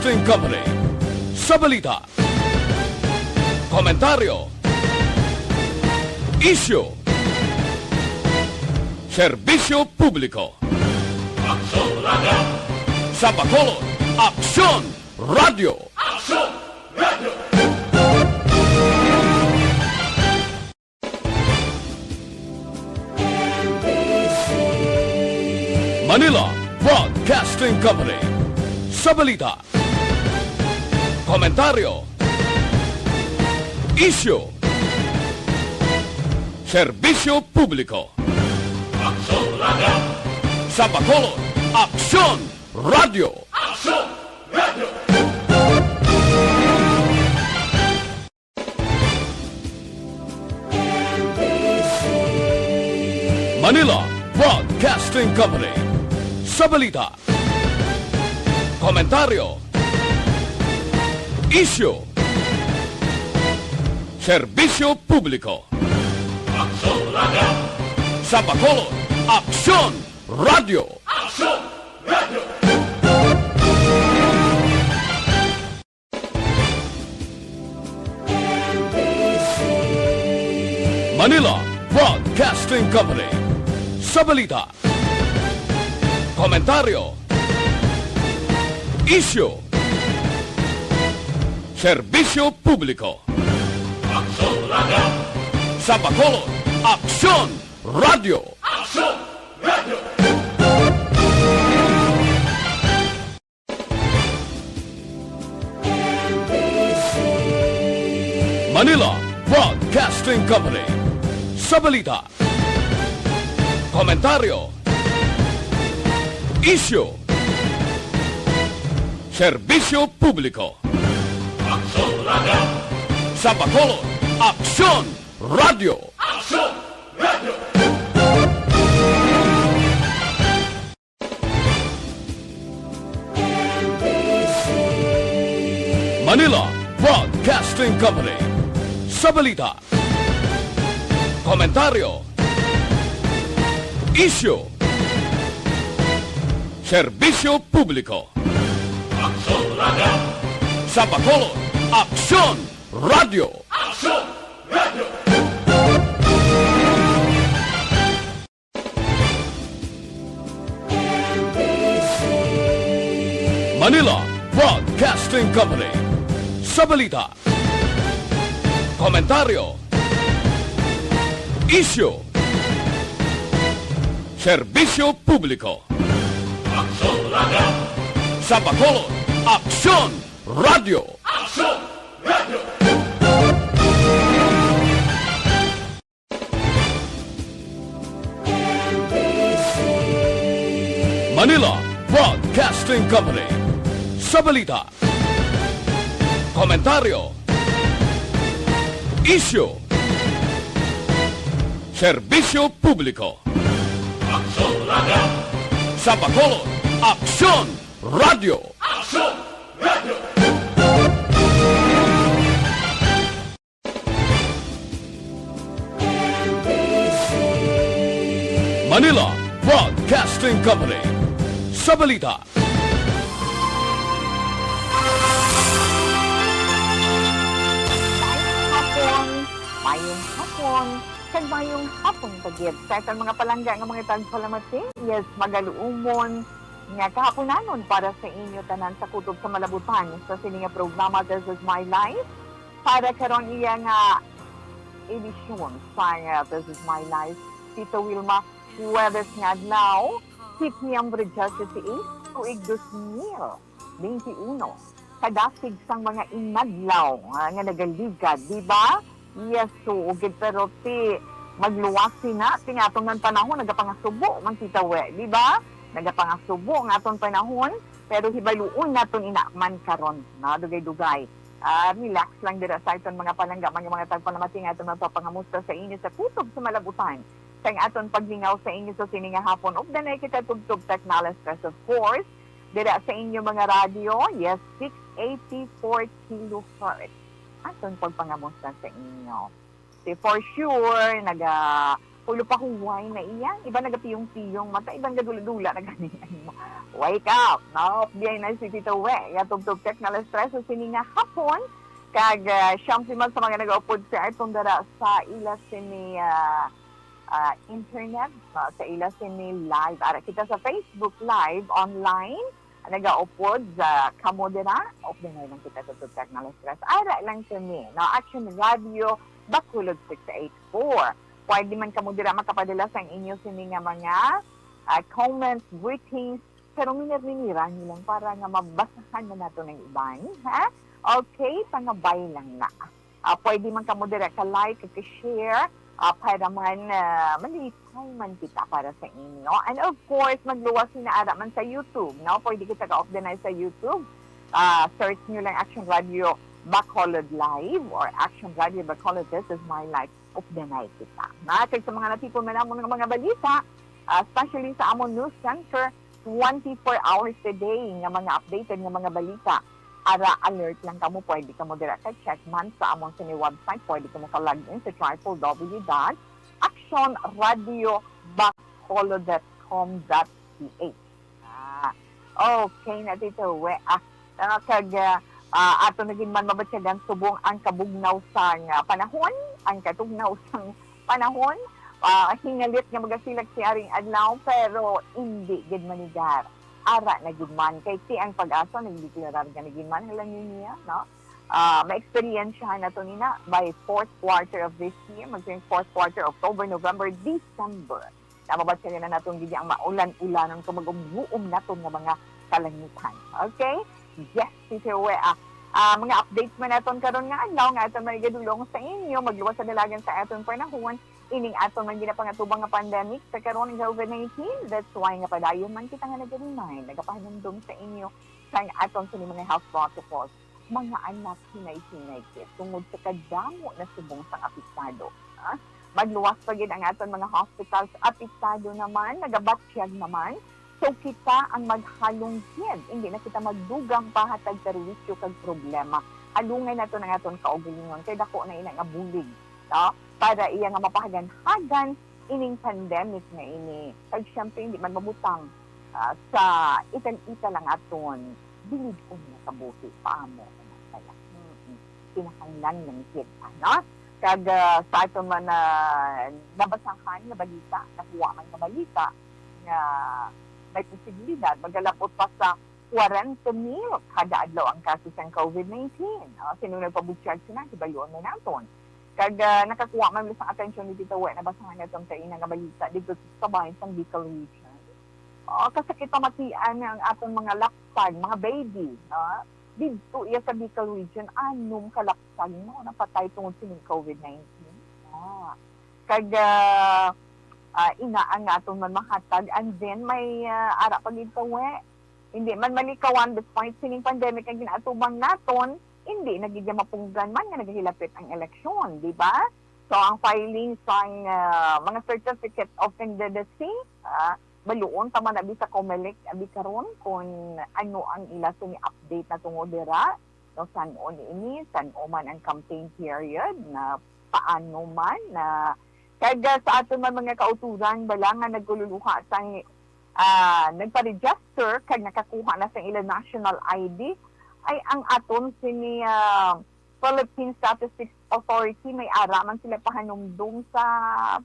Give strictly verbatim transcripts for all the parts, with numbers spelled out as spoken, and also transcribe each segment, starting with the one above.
Broadcasting Company. Sa balita, komentaryo, isyu, serbisyo publiko. Aksyon Radio! Sa Bacolod, Aksyon Radio! Aksyon Radio! Manila Broadcasting Company. Sa balita, komentaryo, isyu, serbisyo publiko. Aksyon Radio! Sa Bacolod, Aksyon Radio! Aksyon Radio! Manila Broadcasting Company. Sa balita, komentaryo, isyu, serbisyo publiko. Aksyon Radio! Sa Bacolod, Aksyon Radio! Aksyon Radio! Manila Broadcasting Company. Sa balita, komentaryo, isyu, serbisyo publiko. Aksyon Radio! Sa Bacolod, Aksyon Radio! Aksyon Radio! Manila Broadcasting Company. Sa balita, komentaryo, isyu, serbisyo publiko. Aksyon Radio! Sa Bacolod, Aksyon Radio! Aksyon Radio! Manila Broadcasting Company. Sa balita, komentaryo, isyu, serbisyo publiko. Aksyon Radio! Sa Bacolod, Aksyon Radio! Aksyon Radio! Manila Broadcasting Company. Sa balita, komentaryo, isyu, serbisyo publiko. Aksyon Radio! Sa Bacolod, Aksyon Radio! Aksyon Radio! Manila Broadcasting Company. Sa balita, komentaryo, isyu, serbisyo publiko. Aksyon Radio! Sa Bacolod, Aksyon Radio! Aksyon Radio! Manila Broadcasting Company. Sa balita. Mayong hapon, mayong hapon, kag mayong hapon pa gid sa atong mga palangga nga mga tagpalamati. Yes, magaluumon nga kahaponanon para sa inyo tanan sa kutob sa malabutan sa sini nga programa, This Is My Life. Para karon iya nga edisyon sa, uh, This Is My Life, Tito Wilma, Huwebes nga adlaw, September diyesisais, tuig dos mil benti uno. Kadasig sang mga inadlaw, ah, nga nagaligad, di ba? Yes, suugid, pero ti magluwas sina, ti nga aton man panahon, nagapangasubo man kita, we, di ba? Nagapangasubo nga aton panahon, pero hibaluon naton ina man karon, na dugay-dugay. Ah, relax lang dira sa aton mga palangga, mga, mga tagpalamati nga aton magpapangamusta sa inyo sa kutob sa malabutan sang aton paglingaw sa inyo sa sini nga hapon. Ug danay kita tubtob technology, of course, dira sa inyo mga radyo, yes, six eighty-four kilohertz. Aton pagpangamusta sa inyo. Si for sure, naga Ulo pa huway na iya, iban nagapiyong-piyong mata, iban gadula-dula na gani. Wake up! No? Biyahe na si Tito We, ya tubtob check na alas tres sa sini nga hapon. Kag, ah, siyempre man sa mga nagaupod sa aton dara sa ila sini, ah, ah, internet, no? Sa ila sini live. Ara kita sa Facebook Live, online, nagaupod sa kamo dira. Updanay lang kita sa tubtob check na alas tres. Ara lang sini, no? Action Radio, Bacolod six eight four. Pwede man kamo dira makapadala sang inyo sini nga mga, ah, comments, greetings, pero minir-minira ni lang para nga mabasahan na nato ng iban, ha? Okay, pangabay lang na. Ah, pwede man kamo dira ka-like, ka-share, ah, para man, ah, malipay man kita para sa inyo. And of course, magluwas na ara man sa YouTube, no? Pwede kita ka-updanay sa YouTube. Ah, search nyo lang Action Radio Bacolod Live or Action Radio Bacolod, This Is My Life. Updanay kita. Na, kag sa mga natipon man namon nga mga balita, ah, especially sa amon news center, twenty-four hours a day nga mga updated nga mga balita. Ara, alert lang kamo, pwede kamo dira ka-check man sa amon sini website, pwede kamo ka-log in sa triple W dot action radio bacolod dot com dot P H. Ah, okay na, Tito We. Ah, ah, kag, ah, ah, ato na gid man mabatyagan subong ang kabugnaw sang, ah, panahon, ang katugnaw sang panahon. Ah, hingalit nga magasilak si aring adlaw, pero indi gid manigar. Ara na gid man, kay ti ang PAGASA nagdeklarar nga na gid man ang La Niña, no? Ah, ma-eksperyensyahan nato nina by fourth quarter of this year, magsiring fourth quarter, October, November, December. Namabat kanina naton gid ang maulan-ulanon kag mag-umguom naton nga mga kalangitan. Okay? Yes, Teacher We, ah. Ah, mga updates man naton karon nga adlaw nga aton may gadulong sa inyo, magluwas sa dalagan sa aton panahon, ining aton man ginapangatubang nga pandemic sa karon nga COVID nineteen. That's why nga padayon man kita nga nag-remind, nagapahinumdom sa inyo sang aton sini mga health protocols. Mga anak, hinay-hinay kit tungod sa kadamo na subong sang apektado. Ha? Magluwas pa gid ang aton mga hospitals, apektado naman, nagabatyag naman. So, kita ang maghalong gid, hindi na kita magdugang pahatag perwisyo kag problema. Halungay naton ang aton kaugalingon, kay dako na ina nga bulig, no? Para iya nga mapahaganhagan ining pandemic nga ini. Kag siyempre, hindi man mabutang, ah, sa itan-ita lang aton bilig-on nga kabuhi, paamo nga sala. Mm-mm. Kinahanglan lang gid, ano? Kag, ah, sa aton man na nabasahan nga balita, nakuha man nga balita, nga may posibilidad magalabot pa sa kwarenta mil kada adlaw ang kaso sang COVID nineteen. Ah, sino nagpabutyag sina? Hibaluon na naton. Kag, ah, nakakuha man sang atensyon ni Tito We, nabasahan naton kaina nga balita dito sa bahin sang Bicol region. Oh, kasakit pamatian ang aton mga lapsag, mga baby, no? Didto iya sa Bicol region, anom ka lapsag, no, napatay tungod sining COVID nineteen. Ah. Kag, ah, ah, ina ang aton man mahatag. And then may, ah, ara pa gid, Tito We. Hindi man malikawan, despite sining pandemic nga ginaatubang naton, hindi na gid niya mapunggan man nga nagahilapit ang eleksyon, di ba? So, ang filing sang, ah, mga certificate of candidacy, ah, baluon pa man abi sa Comelec abi karon kung ano ang ila sini update na tungod dira, no, san-o ni ini, san-o man ang campaign period, na paano man, na kag, ah, sa aton man mga kauturan bala nga nagkululuha sang, ah, nagpa-register kag nakakuha na sang ila national I D, ay ang aton sini, ah, Philippine Statistics Authority may ara man sila pahanumdom sa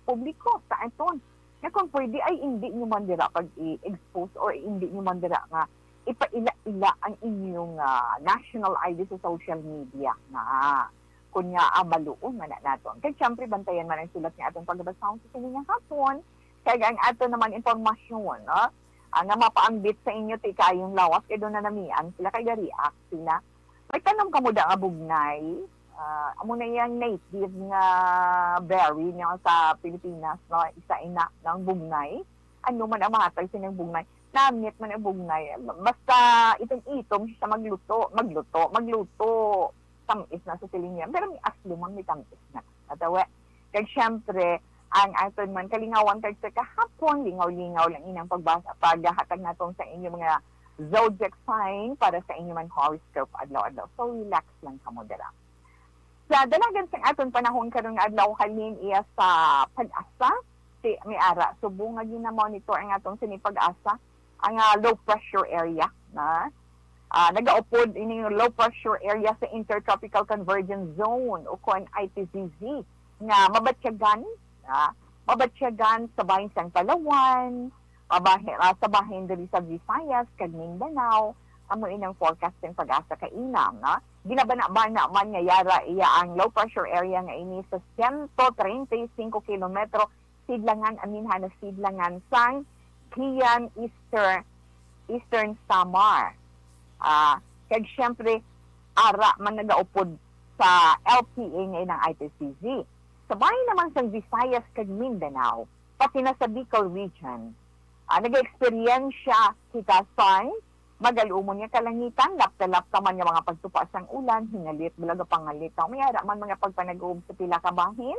publiko, sa aton. Nga kung pwede ay hindi nyo man dira pag-i-expose or hindi nyo man dira nga ipaila-ila ang inyong, ah, national I D sa social media nga. Kunya, ah, baluon man na naton. Kay siyempre, bantayan man ang sulat nga aton pagabasahon sa sini nga hapon. Kay ang aton naman impormasyon, no? Ah, nga mapaambit sa inyo ti kaayong lawas, kay doon na namian sila, kay ga-react sila. May tanom kamo da nga bugnay. Ah, amo na yang native nga berry niya sa Pilipinas, no? Isa ina ng bugnay. Ano man ang mahatag sa inyong bugnay? Namit man ang bugnay. Basta itom-itom siya magluto, magluto, magluto. Tamis na sa siling niya. Pero may aslom ang may tamis na. Atawa. Kag syempre, ang aton man kalingawan kag sa kahapon, lingaw-lingaw lang inang pagbasa, paghatag naton sa inyo mga zodiac sign para sa inyo man horoscope adlaw-adlaw. So, relax lang kamo dira. Sa dalagan sang aton panahon karon nga adlaw, halin iya sa PAGASA, Si, may ara, subong nga gina-monitor ang atong sini PAGASA, ang, ah, low pressure area na, ah, nagaupod ining low pressure area sa Intertropical Convergence Zone o kon I T C Z nga mabatyagan, ah, mabatyagan sa bahin sang Palawan, mabahi-, ah, sa bahin diri sa Visayas kag Mindanao, amo inang forecast sang PAGASA kaina, na ginabana-bana man nga yara iya ang low pressure area nga ini sa siyento treinta y cinco kilometro sidlangan, aminhan na sidlangan sang Guian Eastern, Eastern Samar. Ah, kag siyempre, ara man nagaupod sa L P A nga inang I T C Z. Sa bahin naman sang Visayas kag Mindanao, pati na sa Bicol region, ah, nag-eksperyensya kita sang magal-umon nga kalangitan, lapta-lapta man nga mga pagtupa sang ulan, hingalit, balaga pangalitaw. May ara man mga pagpanag-uob sa pila ka bahin,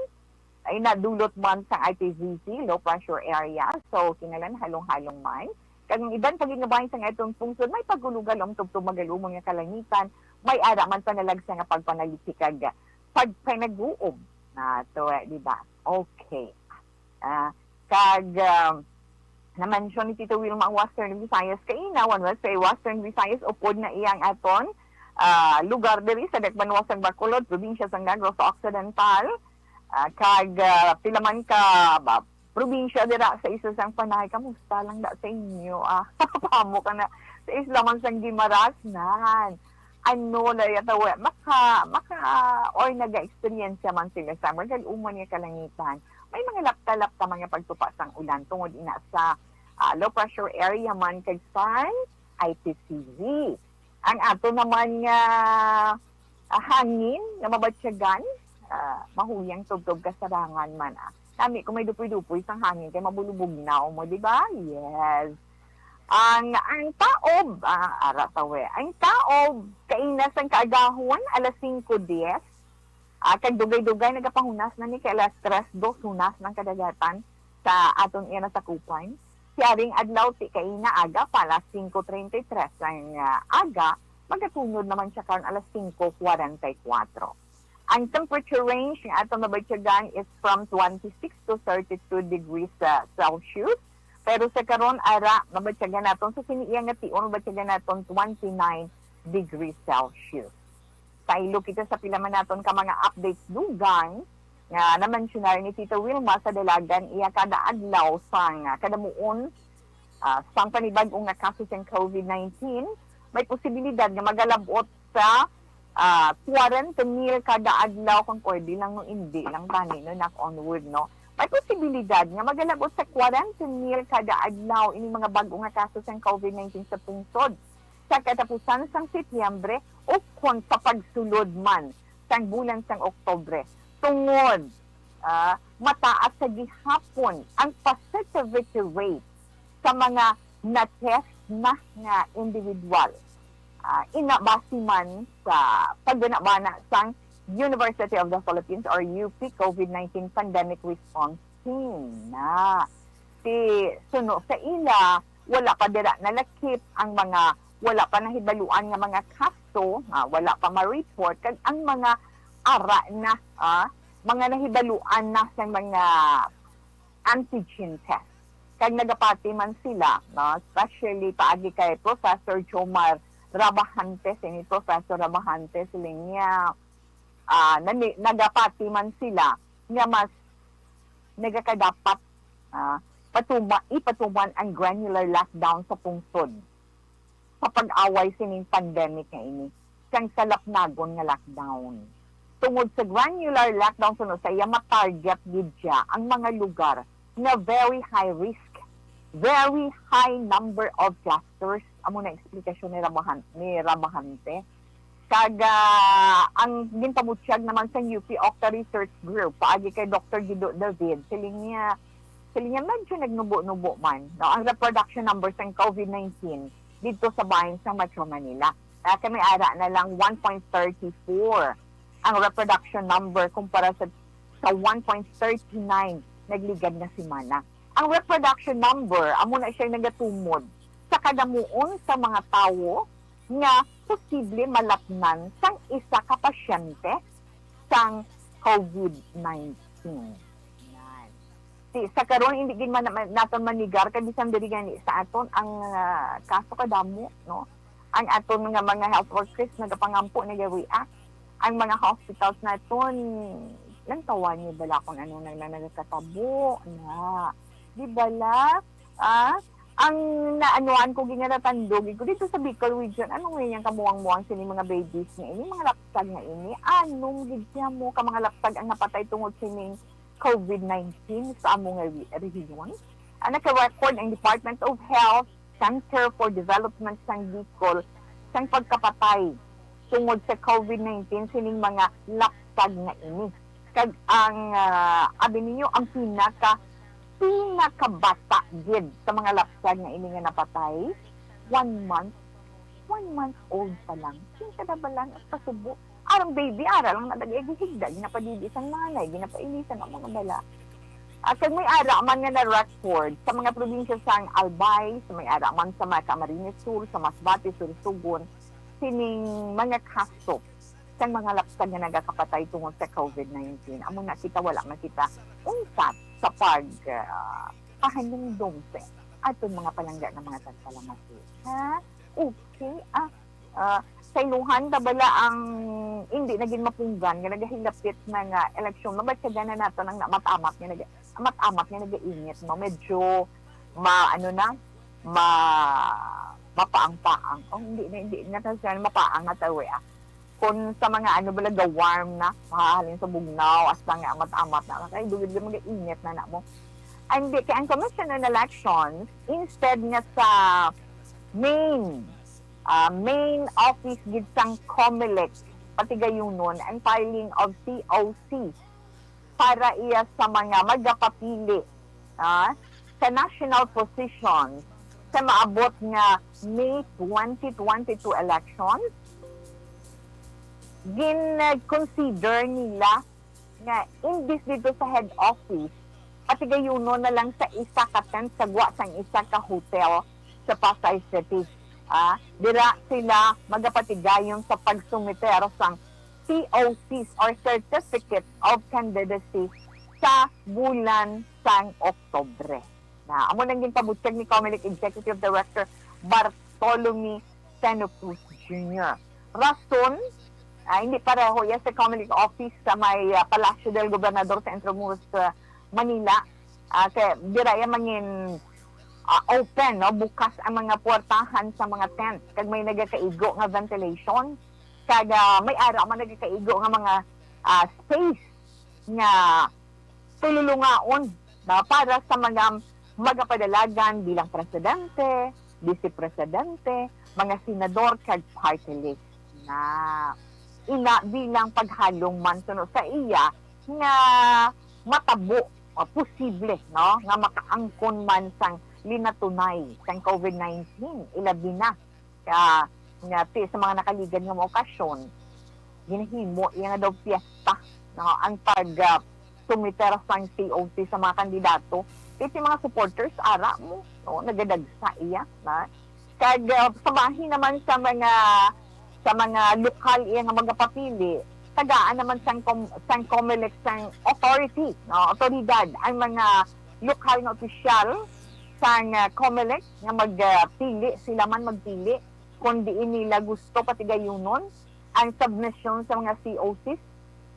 ay nadulot man sang I T C Z, low pressure area. So, kinahanglan halong-halong man. Kag ang iban pa gid nga bahin sang aton pungsod, may pagkulugal ang tubtob magal-umon nga kalangitan, may ara man panalagsa nga pagpanalipsi kag pagpanag-uob. Na to, eh, di ba? Okay. Ah, kag, um, na-mention ni Tito Wilma ang Western Visayas kaina, one was sa Western Visayas, upod na iyang aton, ah, lugar diri sa dakbanuas sang Bacolod, probinsya sang Negros Occidental. Ah, kag, ah, pila man ka ba, probinsya dira sa isla sang Panay, kamusta lang da sa inyo? Ah, pamo ka na sa isla man sang Guimaras, nan. Ano, la, yata, we, maka, maka, or naga-eksperyensya man sila sa magal-umon nga kalangitan. May mga lapta-lapta man nga pagtupa sang ulan tungod ina sa, ah, low pressure area man kag sang I T C Z. Ang ato naman nga, ah, hangin nga mabatyagan, ah, mahuyang tubtob kasarangan man, ah. Nami kung may dupoy-dupoy sang hangin kay mabulubog na mo, di ba? Yes. Ang, ang taob, ah, ara tawe. Ang taob, kaina sang kaagahon, alas singko dies. Ah, kag dugay-dugay nagapahunas na ni kay alas tres dos hunas ng kadagatan sa aton iya nasakupan. Siyaring adlaw ti kaina aga pa alas singko treinta y tres ang, ah, aga, magatunod naman siya karon alas singko kwarenta y kuwatro. Ang temperature range nga aton mabatyagan is from twenty-six to thirty-two degrees, ah, Celsius. Pero sa karon, ara, mabatyagan naton sa sini iya nga tion, mabatyagan naton twenty-nine degrees Celsius. Saylo kita sa pila man naton ka mga updates dugang nga na-mensionar ni Tita Wilma sa dalagan iya kada adlaw sang, ah, kadamuon, ah, sang panibag-o nga kaso sang COVID nineteen, may posibilidad nga magalab-ot sa, ah, kwarenta mil kada adlaw, kung pwede lang, no, hindi lang tani, no, knock on wood, no. May posibilidad nga magalab-ot sa kwarenta mil kada adlaw ini mga bag-o nga kaso sang COVID nineteen sa pungsod sa katapusan sang Setyembre o kon sa pagsulod man sang bulan sang Oktubre, tungod, ah, mataas sa gihapon ang positivity rate sa mga na-test na nga individual. Ah, ina base man sa pagbana-bana sang University of the Philippines or U P COVID nineteen Pandemic Response Team na. Ti suno sa ila, wala pa dira nalakip ang mga wala pa nahibaluan nga mga kaso, nga wala pa ma-report, kag ang mga ara na, ah, mga nahibaluan na sa mga antigen test. Kag nagapati man sila, no? Especially paagi kay Professor Jomar Rabajante, sini Professor Rabajante, siling niya, ah, nani-, nagapati man sila nga mas nagakadapat, ah, patuma-, ipatuman ang granular lockdown sa pungsod sa pag-away sining pandemic nga ini kang kalapnagon nga lockdown. Tungod sa granular lockdown, suno sa iya, matarget gid siya ang mga lugar nga very high risk, very high number of clusters. Amo na eksplikasyon ni Rabahan-, ni Rabahante. Kag, ah, ang ginpamutyag naman sa U P Octa Research Group, paagi kay Doktor Guido David, siling niya, siling niya, medyo nagnubo-nubo man, no, ang reproduction numbers sang COVID nineteen didto sa bahin sa Metro Manila. Ah, kay may ara na lang one point thirty-four ang reproduction number kumpara sa, sa one point thirty-nine nagligad nga semana. Ang reproduction number, amo na siya nagatumod sa kadamuon sa mga tawo nga posible malapnan sang isa ka pasyente sang COVID nineteen. Yan. Ti, sa karon, hindi gid man, man, naton manigar kay bisan diri gani sa aton ang, ah, kaso kadamo, no? Ang aton nga mga health workers nagapangampo, nagareact. Ang mga hospitals naton, lantawan niyo bala kung ano na, na nagakatabo na. Di bala? Ah, ang naanuan ko gid nga natandog ko dito sa Bicol region, ano nga yang kamuang-muang sini mga babies nga ini, mga lapsag nga ini, anom gid siya mo ka mga lapsag ang napatay tungod sining COVID nineteen sa amo nga re-, rehiyon. Ang naka-record ang Department of Health Center for Development sang Bicol sang pagkapatay tungod sa COVID nineteen sining mga lapsag nga ini. Kag ang, ah, abi ninyo, ang pinaka, pinakabata gid sa mga lapsag nga ini nga napatay, one month, one month old pa lang. Kinsa na ba lang ang pasubo? Arang baby, ara lang na nag-igihigda, ginapadidi sang nanay, ginapainisan ang mga bala. At kag may ara man nga na-record sa mga probinsya sang Albay, sa may ara man sa mga Camarines Sur, sa Masbate, Sorsogon, sining mga kaso sang mga lapsag nga nagakapatay tungod sa COVID nineteen. Amo na kita, wala man kita untat sa pag, ah, pahanumdom sa aton mga palangga nga mga tagpalamati. Ha? Okay, ah, ah, sa inuhan, da bala ang hindi na gid mapunggan nga nagahilapit na nga eleksyon, mabatyagan na nato ang namat-amat nga nag-, amat-amat nga nagainit, no? Medyo ma-, ano na, ma-, mapaang-paang. Oh, hindi na, hindi na siya mapaang na tawi, ah. Kung sa mga ano bala ga-warm na, mahalin sa bugnaw, hasta nga amat-amat na, kay dugid nga mag-init na na mo. Ay, hindi, kay ang Commission on Elections, instead nga sa main, ah, main office gid sang Comelec, patigayunon ang filing of C O C para iya sa mga magapapili, ah, sa national position sa maabot nga May twenty twenty-two elections, gin-consider nila nga imbis dito sa head office, patigayunon na lang sa isa ka tent sa gwa sang isa ka hotel sa Pasay City. Ah, dira sila magapatigayon sa pagsumiter sang C O Cs or Certificate of Candidacy sa bulan sang Oktubre. Na, amo nang ginpabutyag ni Comelec Executive Director Bartolome Seno Cruz Junior. Rason, ah, hindi pareho iya sa Comelec office sa may, ah, Palacio del Gobernador sa Intramuros, ah, Manila. Ah, kay dira iya mangin, ah, open, no, bukas ang mga puwertahan sa mga tent kag may nagakaigo nga ventilation kag, ah, may ara man nagakaigo nga mga, ah, space nga tululungaon na para sa mga magapadalagan bilang presidente, vice presidente, mga senador kag party list na ina bilang paghalong man suno sa iya nga matabo o posible, no, nga makaangkon man sang linatunay sang COVID nineteen, ilabi na ka, nga ti-, sa mga nakaligad nga mga okasyon, ginahimo iya nga daw piyesta, no, ang pag, ah, sumiter sang C O C sa mga kandidato. Kay si mga supporters, ara mo, no, nagadagsa iya, na. Kag, ah, sa bahin naman sa mga, sa mga lokal iya nga magapapili, tagaan naman sang Com-, sang Comelec sang authority, no, autoridad ang mga lokal nga opisyal sang, ah, Comelec nga magpili, sila man magpili kung diin nila gusto patigayunon ang submission sa mga C O Cs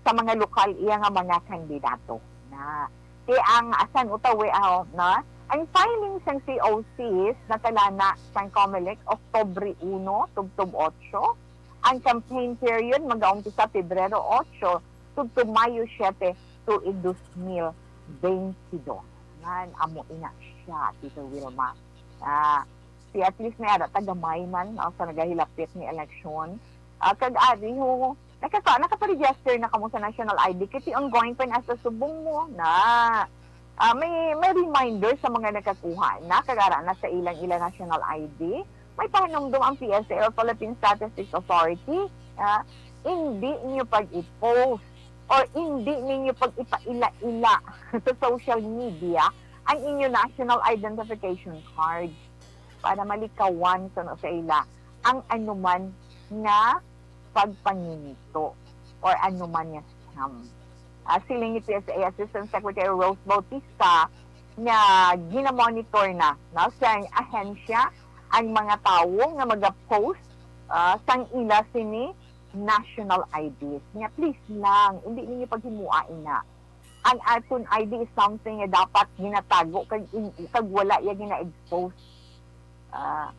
sa mga lokal iya nga mga kandidato. Na, kay ang asan utawi aw na, ang filing sang C O Cs natalana sang Comelec Oktubre uno tubtob otso, ang campaign period magaumpisa Pebrero otso tubtob Mayo siete tuig dos mil beintidos. Ngan amo ina siya, Tito Wilma. Ah, si at least may ara tagamay man, ah, sa nagahilapit ni eleksyon. Ah, kag ari ho, nakaka-, nakaparegister na kamo sa national I D, kay ongoing pa na sa subong mo na. Ah, may, may reminder sa mga nakakuha na, kag ara na sa ilang, ilang national I D. May pahinumdom ang P S A or Philippine Statistics Authority. Ah, hindi niyo pag-i-post or hindi ninyo pag-ipaila-ila sa social media ang inyo national identification card para malikawan sa, sa ila ang anuman nga pagpanginito or anuman nga scam. Ah, siling ni P S A Assistant Secretary Rose Bautista nga ginamonitor na, no, sang ahensya ang mga tawo nga magapost, ah, sang ila sini national I Ds. Nga, please lang, hindi ninyo paghimua ina. Ang aton I D is something nga dapat ginatago kag in-, kag wala iya gina-expose, ah,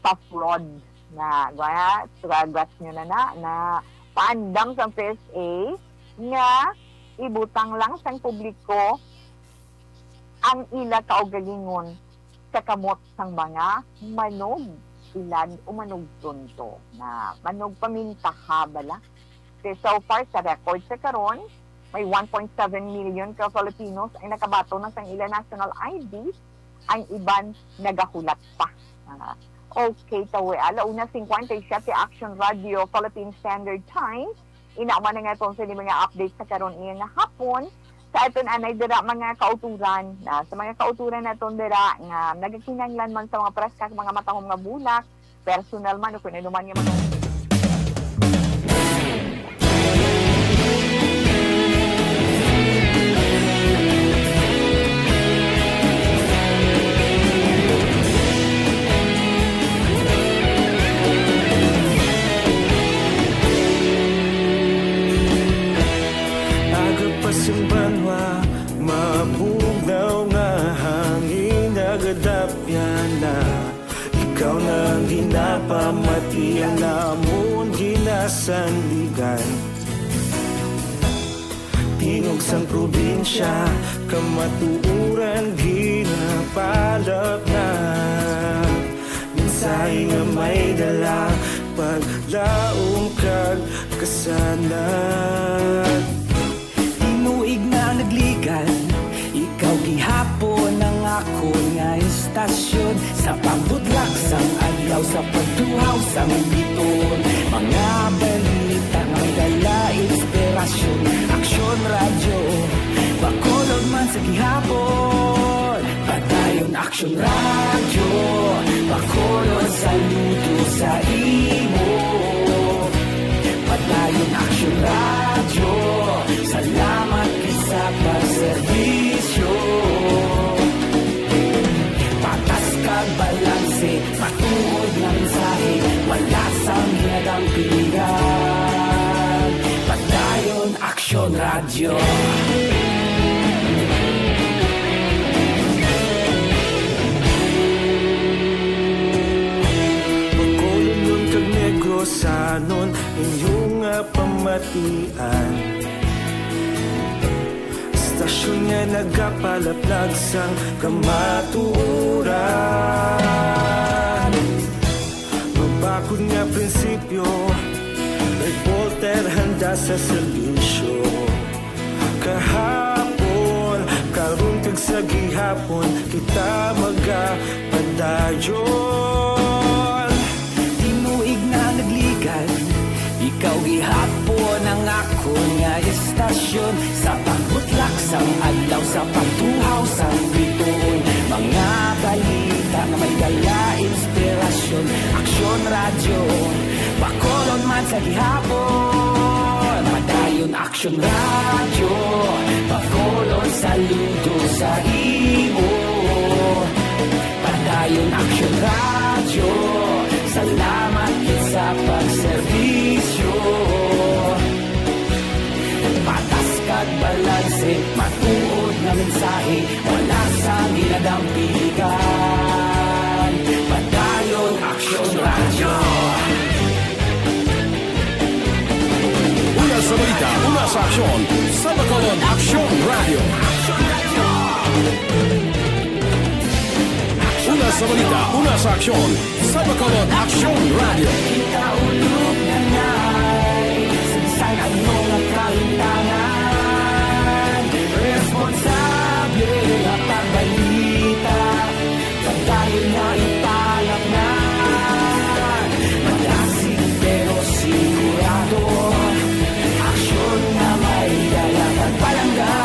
sa fraud na, gwa, tragwas nyo na na, na paandam sa P S A nga ibutang lang sang publiko ang ila kaugalingon sa kamot sang mga manog-ilad o manugtonto, na manugpamintaha bala. Kay so far sa record sa karon, may one point seven million ka Filipinos ang nakabaton na sang ila national I D, ang iban nagahulat pa. Ah, okay, tawi. Ala una cincuenta y siete, Action Radio Philippine Standard Time. Ina man nga aton sini mga update sa karon iya nga hapon. Sa aton anay dira, mga kauturan, na sa mga kauturan naton dira nga nagakinahanglan man sa mga preska, mga matahom nga bulak, personal man o kung ano man nga mga Aga pa sing banwa, mabugnaw nga hangin, nagadapyan na. Ikaw na ang ginapamatian namon, ginasandigan. Tingog sang probinsya, kamatuoran ginapalapnag. Mensahe nga may dala, paglaom kag kasanag. Tinuig na nagligad, ikaw gihapon ang akon nga istasyon. Sa pagbudlak sang adlaw, sa pagtuhaw sang bituon, mga balita nga may dala inspirasyon. Aksyon Radyo, Bacolod man sa gihapon. Padayon Aksyon Radyo, Bacolod, saludo sa imo. Padayon Aksyon Radyo, salamat gid sa pagserbisyo. Patas kag balanse, matuod nga mensahe, wala sang ginadampigan. Padayon Aksyon Radyo. Bacolodnon kag Negrosanon, inyo nga pamatian. Istasyon nga nagapalaplag sang kamatuoran. Mabakod nga prinsipyo, reporter handa sa serbisyo. Kahapon, karon kag sa gihapon, kita magapadayon. Tinuig na nagligad, ikaw gihapon ang akon nga istasyon. Sa pagbutlak sang adlaw, sa pagtuhaw sang bituon, mga balita nga may dala inspirasyon. Aksyon Radyo, Bacolod man sa gihapon. Padayon Aksyon Radyo, Bacolod, saludo sa imo. Padayon Aksyon Radyo, salamat gid sa pagserbisyo. Patas kag balanse, matuod nga mensahe, wala sang ginadampigan. Padayon Aksyon Radyo. Una sa balita, una sa aksyon, sa Bacolod Aksyon Radyo. Una sa balita, una sa aksyon, sa Bacolod Aksyon Radyo. Kita ulog na ngay, sa ano nga kalintangan, responsable nga pagbalita. Padayon nga ipalapngan, malasig pero sigurado, aksyon nga may dala kag palangga.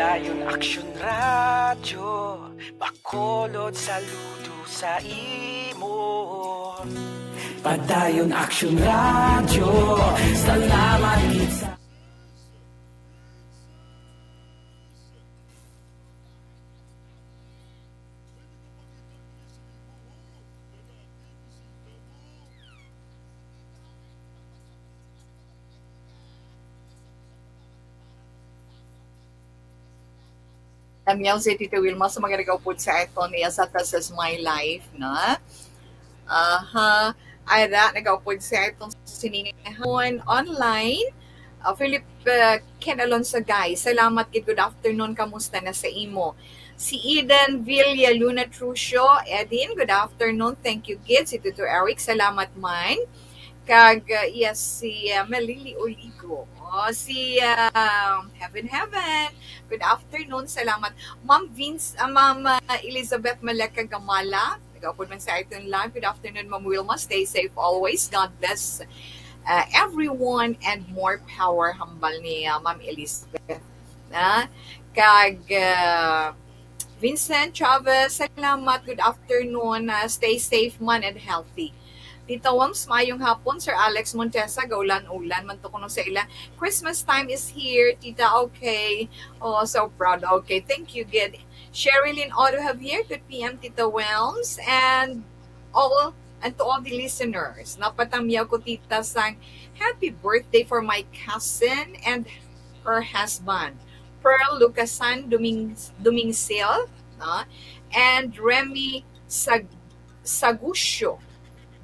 Padayon Action Radio, Bacolod, saludo sa imo. Padayon Action Radio, salamat gid sa Namyaw si Tita Wilma sa mga nagaupod sa aton niya sa This Is My Life, na? Aha. Ara, nagaupod sa aton siningahon online. Ah, Philip, ah, Ken Alonso, guys. Salamat gid. Good afternoon. Kamusta na sa imo? Si Eden Villaluna Trucio. Eden, good afternoon. Thank you, gid. Si Tutor Eric, salamat man. Kag, uh, yes, si, uh, Malili Oligo. Oh, si, uh, Heaven Heaven. Good afternoon. Salamat. Ma'am Vince, uh, Ma'am, uh, Elizabeth Maleka Gamala. Nagaupod man sa aton live. Good afternoon, Ma'am Wilma. Stay safe always. God bless, uh, everyone and more power, hambal ni, uh, Ma'am Elizabeth. Na? Kag, uh, Vincent Chavez, salamat. Good afternoon. Uh, stay safe man and healthy. Tita Wams, maayong hapon. Sir Alex Montesa, gaulan-ulan man to kuno sa ila. Christmas time is here, Tita. Okay. Oh, so proud. Okay, thank you, good. Sherilyn Otto Javier, good P M, Tita Wams. And all, and to all the listeners, napatamyaw ko, Tita, sang happy birthday for my cousin and her husband, Pearl Lucasan Duming-, Dumingsil, no? And Remy Sag-, Sagusyo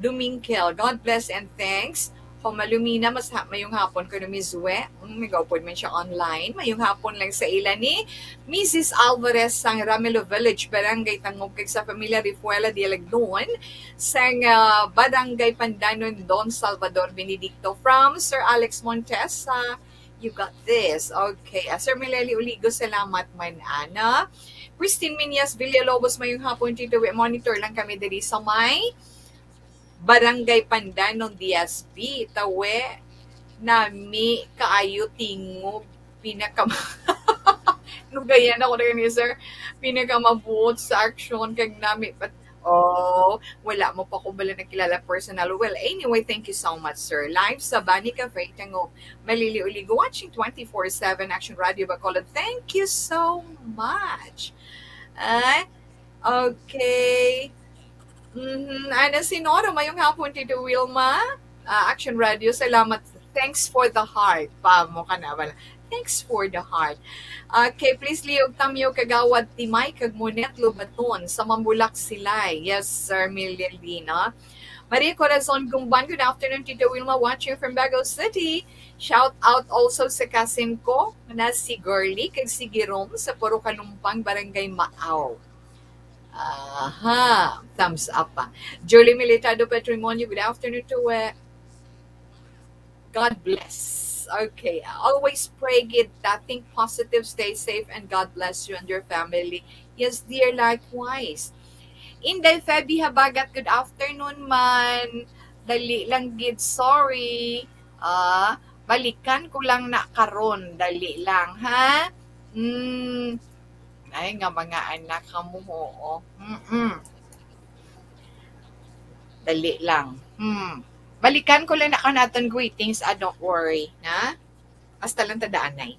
Dumingkel. God bless and thanks. Homalumina, mas ha-, mayong hapon ko ni Mizue. Mm, nagaupod man siya online. Mayong hapon lang sa ila ni Missus Alvarez sang Ramelo Village, Barangay Tangub, kag sa Pamilya Rifuela de Lagdon sang, ah, Barangay Pandanon, Don Salvador Benedicto. From Sir Alex Montesa, you got this. Okay. Ah, Sir Mileli Uligo, salamat man, ana. Christine Minyas Villalobos, mayong hapon, Tito. We, monitor lang kami diri sa may Barangay Pandanon, Diaz B. Tawe, nami kaayo tingog pinakama-, nugayan ako na ni sir. Pinakamabuot sa aksyon kag nami pat-, oh, wala mo pa ko bala nakilala personal. Well, anyway, thank you so much, sir. Live sa Bani Cafe, Tangub, Malili Uligo, watching twenty-four seven Action Radio Bacolod. Thank you so much. Ah, okay. Mhm. Ana Sinora, mayong hapon, Tito Wilma. Ah, Action Radio, salamat. Thanks for the heart. Pa mo ka na, wala. Thanks for the heart. Okay, please, Leo Tamyo, Kagawad Timay, kag Monet Lobaton, sa Mambulak Silay. Yes, Sir Mililina. Maria Corazon Gumban, good afternoon, Tito Wilma, watching from Bago City. Shout out also sa cousin ko, na si Girly, kag si Girom, sa Puro Kalumpang, Barangay Maaw. Aha, thumbs up pa. Julie Militado Patrimonio, good afternoon to, eh, God bless. Okay, always pray gid ta, think positive, stay safe, and God bless you and your family. Yes, dear, likewise. Inday Feby Habagat, good afternoon man. Dali lang gid, sorry. Ah, balikan ko lang na karon, dali lang, ha? Hmm. Ay, nga mga anak, ha mo, oo. Mm-mm. Dali lang. Hmm. Balikan ko lang na ka naton greetings, ah, don't worry, na? Hasta lang tadaan, nay.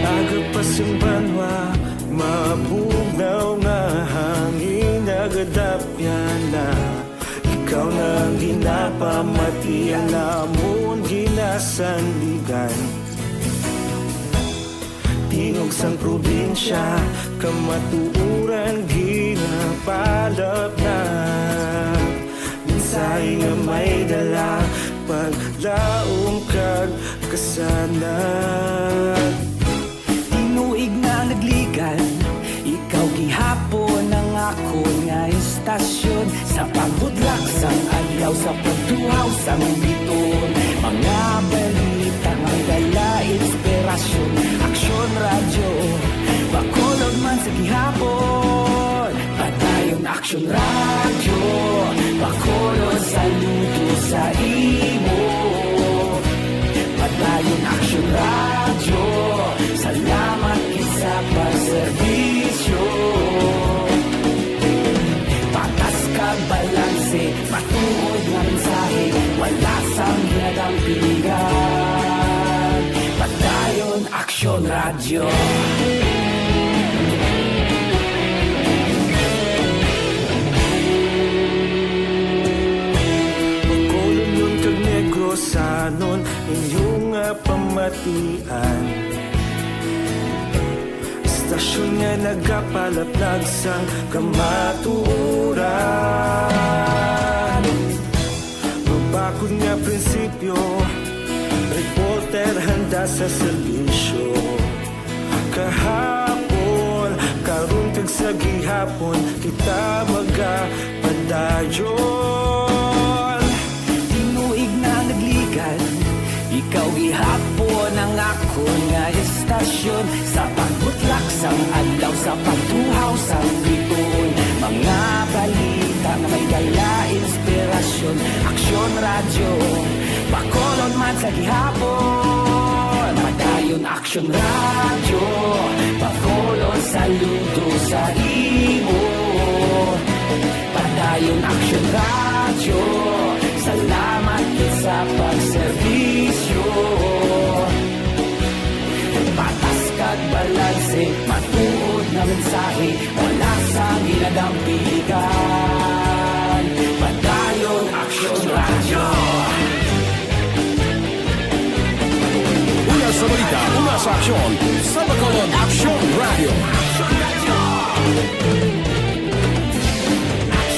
Aga pa sing banwa, mabugnaw nga hangin, nagadapyan na. Ikaw na ang ginapamati, ang amon ginasandigan. Tingog sang probinsya, kamatuoran ginapalap na. Mensahe nga may dala, paglaom kag kasanag. Tinuig na nagligan, ikaw gihapon ang akon nga istasyon. Sa pagbudlak sang adlaw, sa pagtuhaw sang biton, Radyo, pakulon, saludo sa imo. Padayon Aksyon Radyo, salamat gid sa pagserbisyo. Patas kag balanse, matuod nga mensahe, wala sang ginadampingan. Padayon Aksyon Radyo. Bacolodnon kag Negrosanon, inyo nga pamatian. Istasyon nga nagapalaplag sang kamatuoran. Mabakod nga prinsipyo, reporter handa sa serbisyo. Kahapon, karon kag sa gihapon, kita magapadayon. Tinuig na nagligad, ikaw gihapon ang akon nga istasyon. Sa pagbutlak sang adlaw, sa pagtuhaw sang bituon, mga balita nga may dala inspirasyon. Aksyon Radyo, Bacolod man sa gihapon. Padayon Aksyon Radyo, Bacolod, saludo sa imo. Padayon Aksyon Radyo, salamat gid sa pagserbisyo. Patas kag balanse, matuod nga mensahe, wala sang ginadampigan. Padayon Aksyon Radyo. Una sa balita, una sa aksyon, sa Bacolod Aksyon Radyo.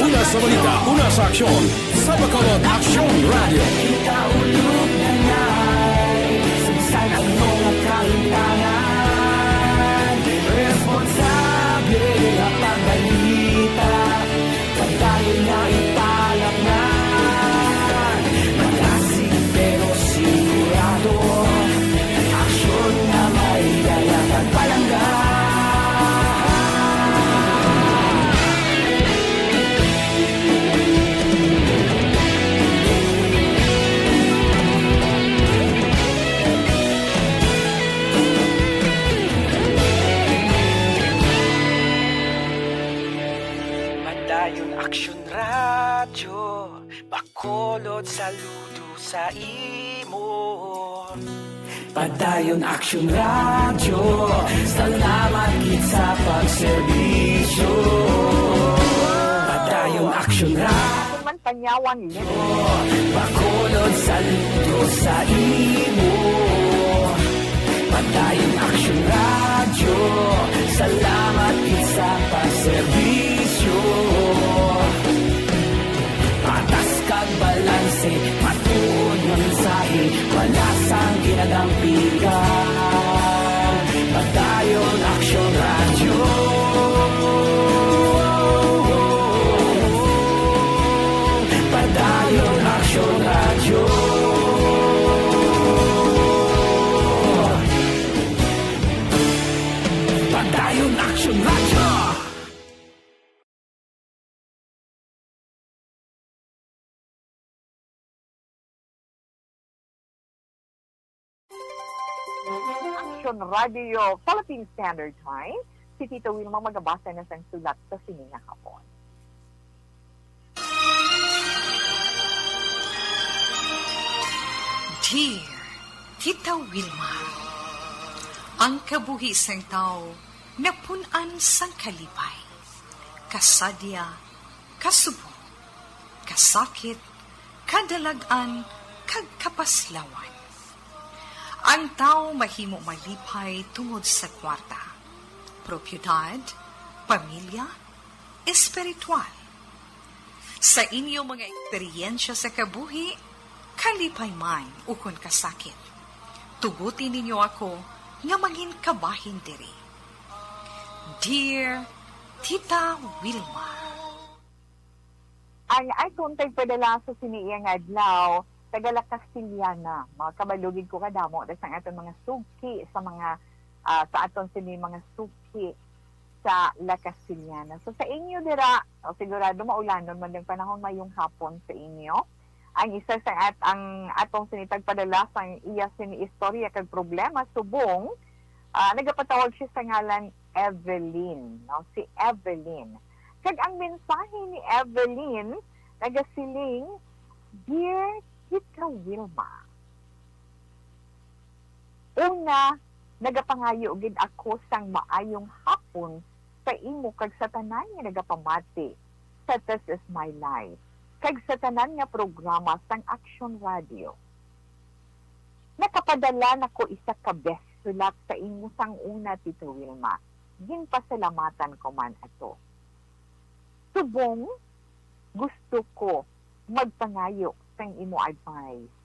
Una sa balita, una sa aksyon, sa Bacolod Aksyon Radyo. Kita ulog na nai, sugsan ang mga kahitangan. Responsable nga pagbalita, padayon nga ipalapnan. Malasig pero sigurado, aksyon nga may dala kag palangga. Padayon Aksyon Radyo, Bacolod, saludo sa imo. Padayon Aksyon Radyo, salamat gid sa pagserbisyo. Padayon Aksyon Radyo. Kung man Panyawan, Bacolod, saludo sa imo. Padayon Aksyon Radyo, salamat gid sa pagserbisyo. Patas kag balanse, matuod nga mensahe, wala sang ginadampigan. Padayon Aksyon Radyo. Padayon Aksyon Radyo. Padayon Aksyon Radyo. Action Radio Philippine Standard Time, si Tita Wilma magabasa na sang sulat sa sini nga hapon. Dear Tita Wilma, ang kabuhi sang tawo napun-an sang kalipay, kasadya, kasubo, kasakit, kadalag-an, kag kapaslawan. Ang tawo mahimo malipay tungod sa kwarta, propiedad, pamilya, espiritual. Sa inyo mga eksperyensya sa kabuhi, kalipay man ukon kasakit, tuguti ninyo ako nga mangin kabahin diri. Dear Tita Wilma. Ang aton tagpadala sa sini iya nga adlaw, taga La Castellana. Mga kabalo gid ko kadamo sang aton mga sugki sa mga, ah, sa aton sini mga sugki. sa La Castellana. So, sa inyo dira, o, sigurado maulanon man ang panahon, mayong hapon sa inyo. Ang isa sa at-, ang atong sini tagpadala sang iya sini istorya kag problema subong, ah, nagapatawag siya sa ngalan Evelyn, no? Si Evelyn. Kag ang mensahe ni Evelyn nagasiling, "Dear Tita Wilma, una, nagapangayo gid ako sang maayong hapon sa imo kag sa tanan nga nagapamati sa This Is My Life kag sa tanan nga programa sang Action Radio. Nakapadala na ko isa ka best sulat sa imo sang una, Tita Wilma. Ginpasalamatan ko man ato. Subong, gusto ko magpangayo sang imo advice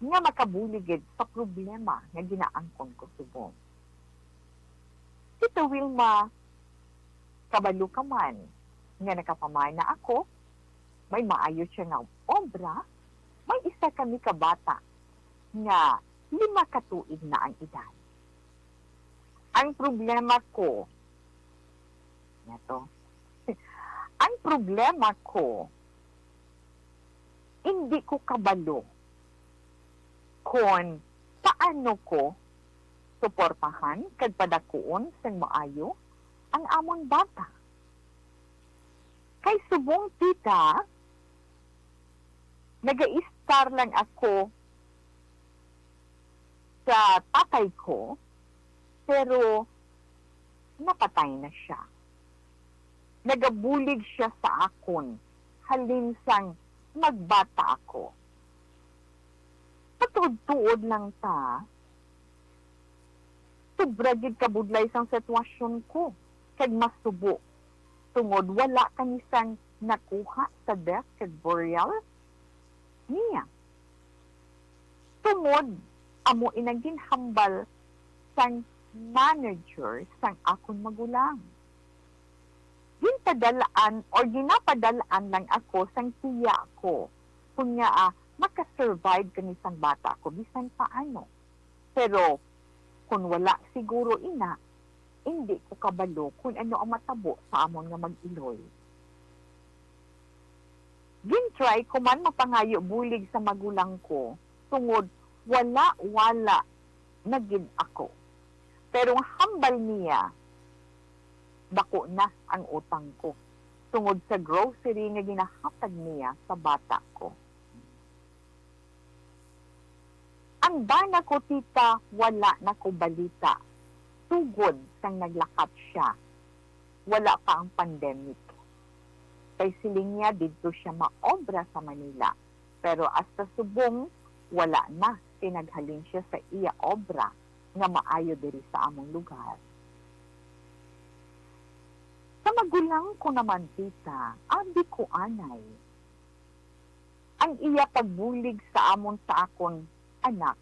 nga makabulig gid sa problema nga ginaangkon ko subong. Tita Wilma, kabalo ka man nga nakapamana ako, may maayo siya nga obra, may isa kami ka bata nga lima ka tuig na ang edad. Ang problema ko, nga to, ang problema ko, hindi ko kabalo kon paano ko suportahan kag padakuon sang maayo ang amon bata. Kay subong, tita, nagaistar lang ako sa tatay ko, pero napatay na siya. Nagabulig siya sa akon halin sang magbata ako. Patuod-tuod lang ta, sobra gid kabudlay sang sitwasyon ko kag masubo, tungod wala kami sang nakuha sa death kag burial niya. Tungod amo inang ginhambal sang manager sang akon magulang. Ginpadal-an or ginapadal-an lang ako sang tiya ko, kun ngaa maka-survive kami sang bata ko bisan paano. Pero kun wala siguro ina, indi ko kabalo kun ano ang matabo sa amon nga mag-iloy. Gin-try ko man mapangayo bulig sa magulang ko, tungod wala, wala na gid ako. Pero ang hambal niya, dako na ang utang ko tungod sa grocery nga ginahatag niya sa bata ko. Ang bana ko, tita, wala na ko balita sugod sang naglakat siya. Wala pa ang pandemic. Kay siling niya didto siya maobra sa Manila. Pero hasta subong, wala na kay naghalin siya sa iya obra nga maayo diri sa among lugar. Sa magulang ko naman, tita, abi ko anay. Ang iya pagbulig sa amon sa akon anak,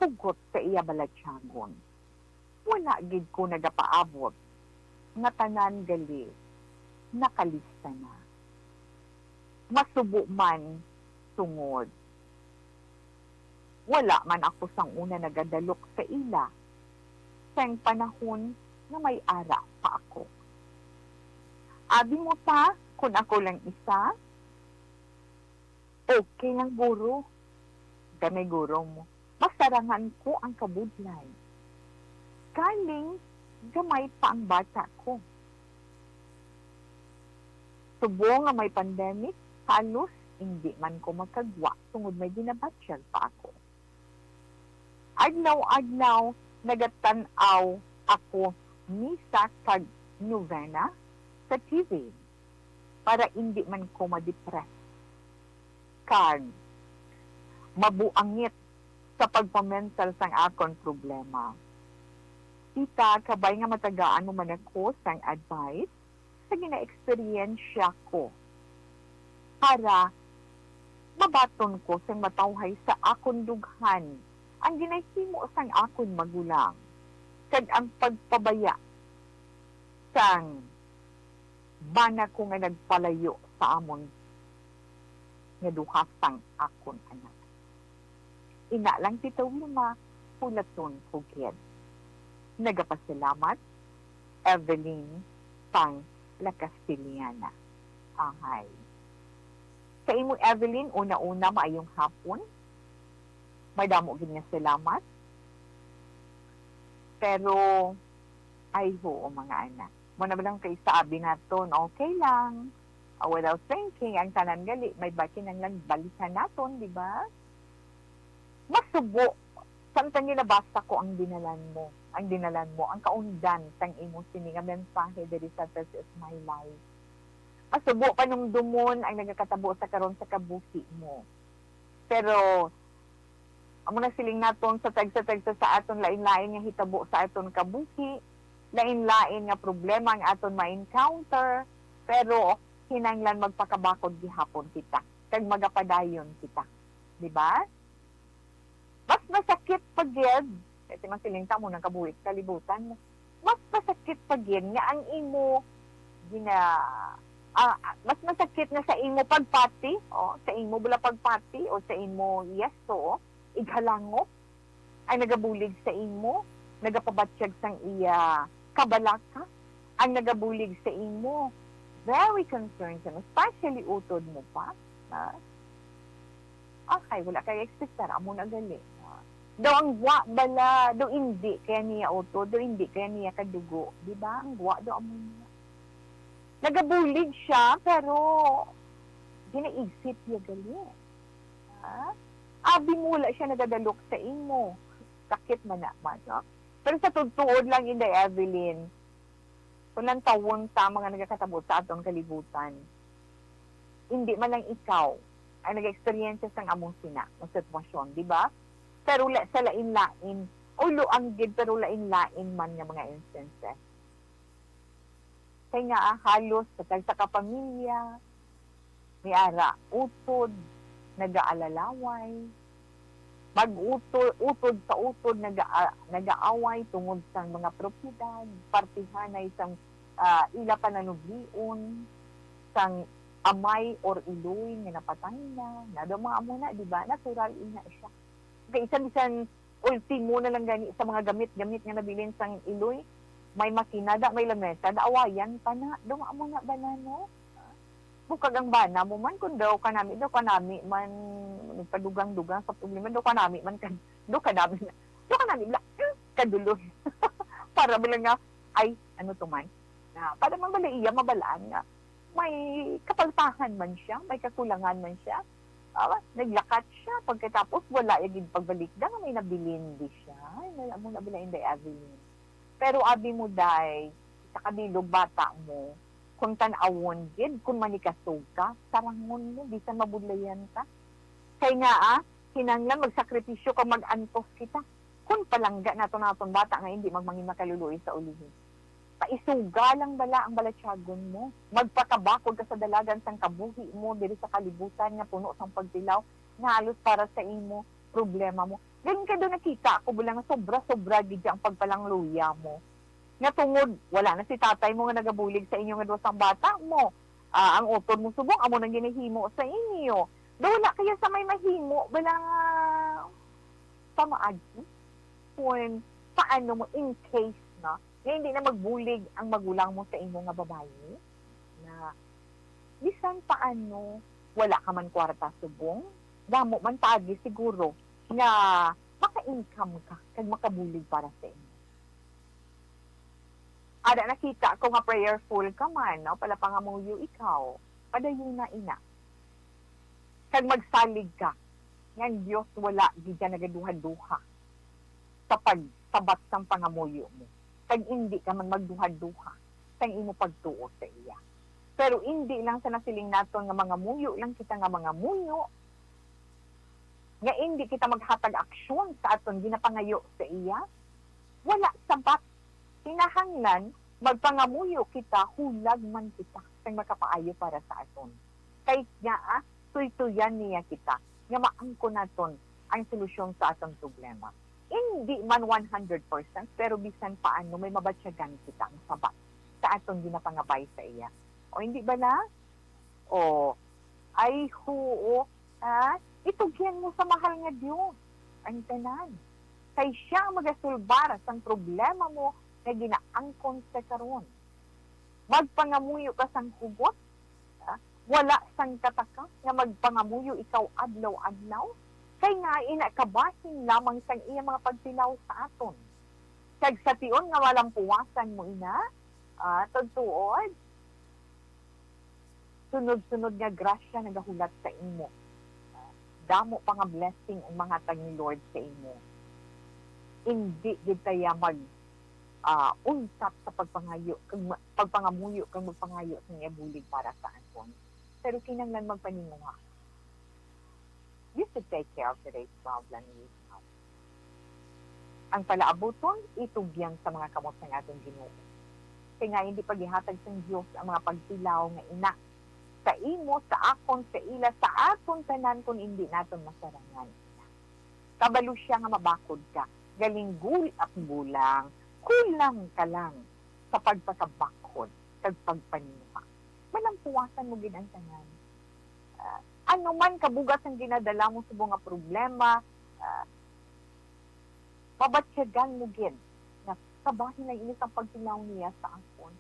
hugot sa iya balatyagon. Wala gid ko nagapaabot nga tanan gali nakalista na. Masubo man tungod wala man ako sang una nagadalok sa ila sang panahon nga may ara pa ako. Abi mo ta kun ako lang isa? Okay lang, guro. Gamay, guro mo. Masarangan ko ang kabudlay. Kaling gamay pa ang bata ko. Subong nga may pandemic, halos indi man ko makagwa tungod may ginabatyag pa ako. Adlaw-adlaw nagatan-aw ako misa kag novena sa T V para indi man ko ma-depress kag mabuangit sa pagpamental sang akon problema. Tita, kabay nga matagaan mo man ako sang advice sa ginaeksperyensya ko para mabaton ko sang matawhay sa akon dughan ang ginahimo sang akon magulang kag ang pagpabaya sang bana ko nga nagpalayo sa amon nga duha sang akon anak. Ina lang, Tita Wilma, hulaton ko gid. Nagapasalamat, Evelyn Pang La Castellana. Ahay. Sa imo, Evelyn, una-una, maayong hapon. Madamo gid nga salamat. Pero, ay, oo, mga anak. Mo na lang kay saabi naton, okay lang. Ah, without thinking, ang tanan gali, may ba kinahanglan balikan naton, di ba? Masubo, samtang ginabasa ko ang dinalan mo, ang dinalan mo, ang kaundan sang imo sini nga mensahe diri sa This Is My Life. Masubo panumdumon ang nagakatabo sa karon sa kabuhi mo. Pero, amo na siling naton sa tagsa-tagsa sa aton lain-lain nga hitabo sa aton kabuhi, lain-lain nga problema ang aton ma-encounter, pero kinahanglan magpakabakod gihapon kita, kag magapadayon kita. Di ba? Mas masakit pa gid, kasi masiling ta mo nang kabuhi sa kalibutan, mas masakit pa gid nga ang imo gina-, ah, ah, mas masakit nga sa imo pagpati, o sa imo bala pagpati, o sa imo, yes, oo, ighalangop, ang nagabulig sa imo, nagapabatyag sang iya kabalaka, ang nagabulig sa imo, very concerned sa, especially utod mo pa, ha? Okay, wala kay expectar, amo na gali. Daw ang gwa bala, daw indi kaya niya utod, daw indi kaya niya kadugo, di ba? Ang gwa daw amo niya. Nagabulig siya, pero ginaisip niya gali. Ha? Abi mo, wala siya nagadalok sa imo. Sakit man na man, no? Pero sa tugtuod lang, Inday Evelyn, kung lantawon ta mga nagakatabo sa aton kalibutan, hindi man lang ikaw ang nag-eksperyensya sang among sina nga sitwasyon, di ba? Pero la-, sa lain-lain, o luang gid, pero lain-lain man nga mga instances. Kay nga, ah, halos sa tagsa ka pamilya, may ara utod, nagaalalaway, mag-utod, utod sa utod, naga-, nagaaway tungod sang mga propiedad, partihanay sang, ah, ila pananublion, sang amay or iloy nga napatay na. Nado mga amo na, di ba? Natural ina siya. Kay isa bisan ultimo na lang gani sa mga gamit-gamit nga nabilin sang iloy, may makina da, may lamesa da, awayan pa na. Daw amo na ba na, no? Bukag ang bana mo man, kung daw kanami, daw kanami man, nagpadugang-dugang sa problema, daw kanami man, kan-, daw kanami na, daw kanami bala, hmm, kaduloy. Para bala nga, ay, ano to man? Na, para man bala iya mabalaan nga, may kapaltahan man siya, may kakulangan man siya. Ah, naglakat siya, pagkatapos wala ya gid pagbalik da nga may nabilin di siya. Ay, wala mo na bala, Inday Evelyn. Pero abi mo, day, sa kabilog bata mo, kung tan-awon gid, kung manikasog ka, sarangon mo, bisan mabudlayan ka. Kay nga, ah, kinahanglan magsakripisyo kag mag-antos kita. Kung palangga nato naton bata nga hindi magmangin makaluluoy sa ulihi. Paisuga lang bala ang balatyagon mo. Magpakabakod ka sa dalagan sang kabuhi mo diri sa kalibutan nga puno sang pagtilaw nga halos para sa imo problema mo. Gani ka daw nakita ko bala nga sobra-sobra gid ang pagpalangluya mo. Nga tungod wala na si tatay mo nga nagabulig sa inyo nga duha sang bata mo. Ah, ang utod mo subong amo nang ginahimo sa inyo. Daw wala kaya sa may mahimo bala nga pamaagi? Kung paano mo in case na nga hindi na magbulig ang magulang mo sa imo nga babayi, na bisan paano wala ka man kwarta subong, damo man paagi siguro nga maka-income ka kag makabulig para sa imo. Ada nakita ko nga prayerful ka man, no? Palapangamuyo ikaw, padayuna ina. Kag magsalig ka nga ang Dios wala gid siya nagaduha-duha sa pagsabat sang pangamuyo mo, kag indi ka man magduha-duha sang imo pagtuo sa iya. Pero indi lang sa nasiling naton nga mangamuyo lang kita nga mangamuyo, nga indi kita maghatag aksyon sa aton ginapangayo sa iya, wala sabat. Kinahanglan magpangamuyo kita, hulag man kita sang makapaayo para sa aton. Kay nga, ah, tuytuyan niya kita nga maangkon naton ang solusyon sa aton problema. Hindi man one hundred percent, pero bisan paano may mabatyagan kita ang sabat sa aton ginapangabay sa iya. O hindi bala? O, ay, huo, ha? Itugyan mo sa mahal nga Dios ang tanan. kay siya ang magasulbar sang problema mo nga ginaangkon sa karon. Magpangamuyo ka sang hugot, ah, wala sang kataka nga magpangamuyo ikaw adlaw-adlaw, kay nga ina kabahin lamang sang iya mga pagtilaw sa aton. Kag sa tion nga malampuwasan mo ina, ah, tuod-tuod, sunod-sunod nga grasya nagahulat sa imo. Ah, damo pa nga blessing ang mahatag ni Lord sa imo. Indi gid ta iya mag, ah, unsat sa pagpangayo, kag ma-, pagpangamuyo, kag magpangayo sa iya bulig para sa aton. Pero kinahanglan magpaninguha. You should take care of today's problem, you know. Ang palaabuton, itugyang sa mga kamot sang aton Ginoo. Kay nga hindi pagihatag sang Dios ang mga pagtilaw nga ina sa imo, sa akon, sa ila, sa aton tanan, kon indi naton masarangan. Kabalo siya nga mabakod ka, galing gul-, at gulang, kulang ka lang sa pagpakabakhod kag pagpaninguha. Malampuwasan mo gid ang tanan. Ah, ano man kabugas ang ginadala mo subong nga problema, ah, mabatyagan mo gid nga kabahin lang ini sang pagtilaw niya sa akon.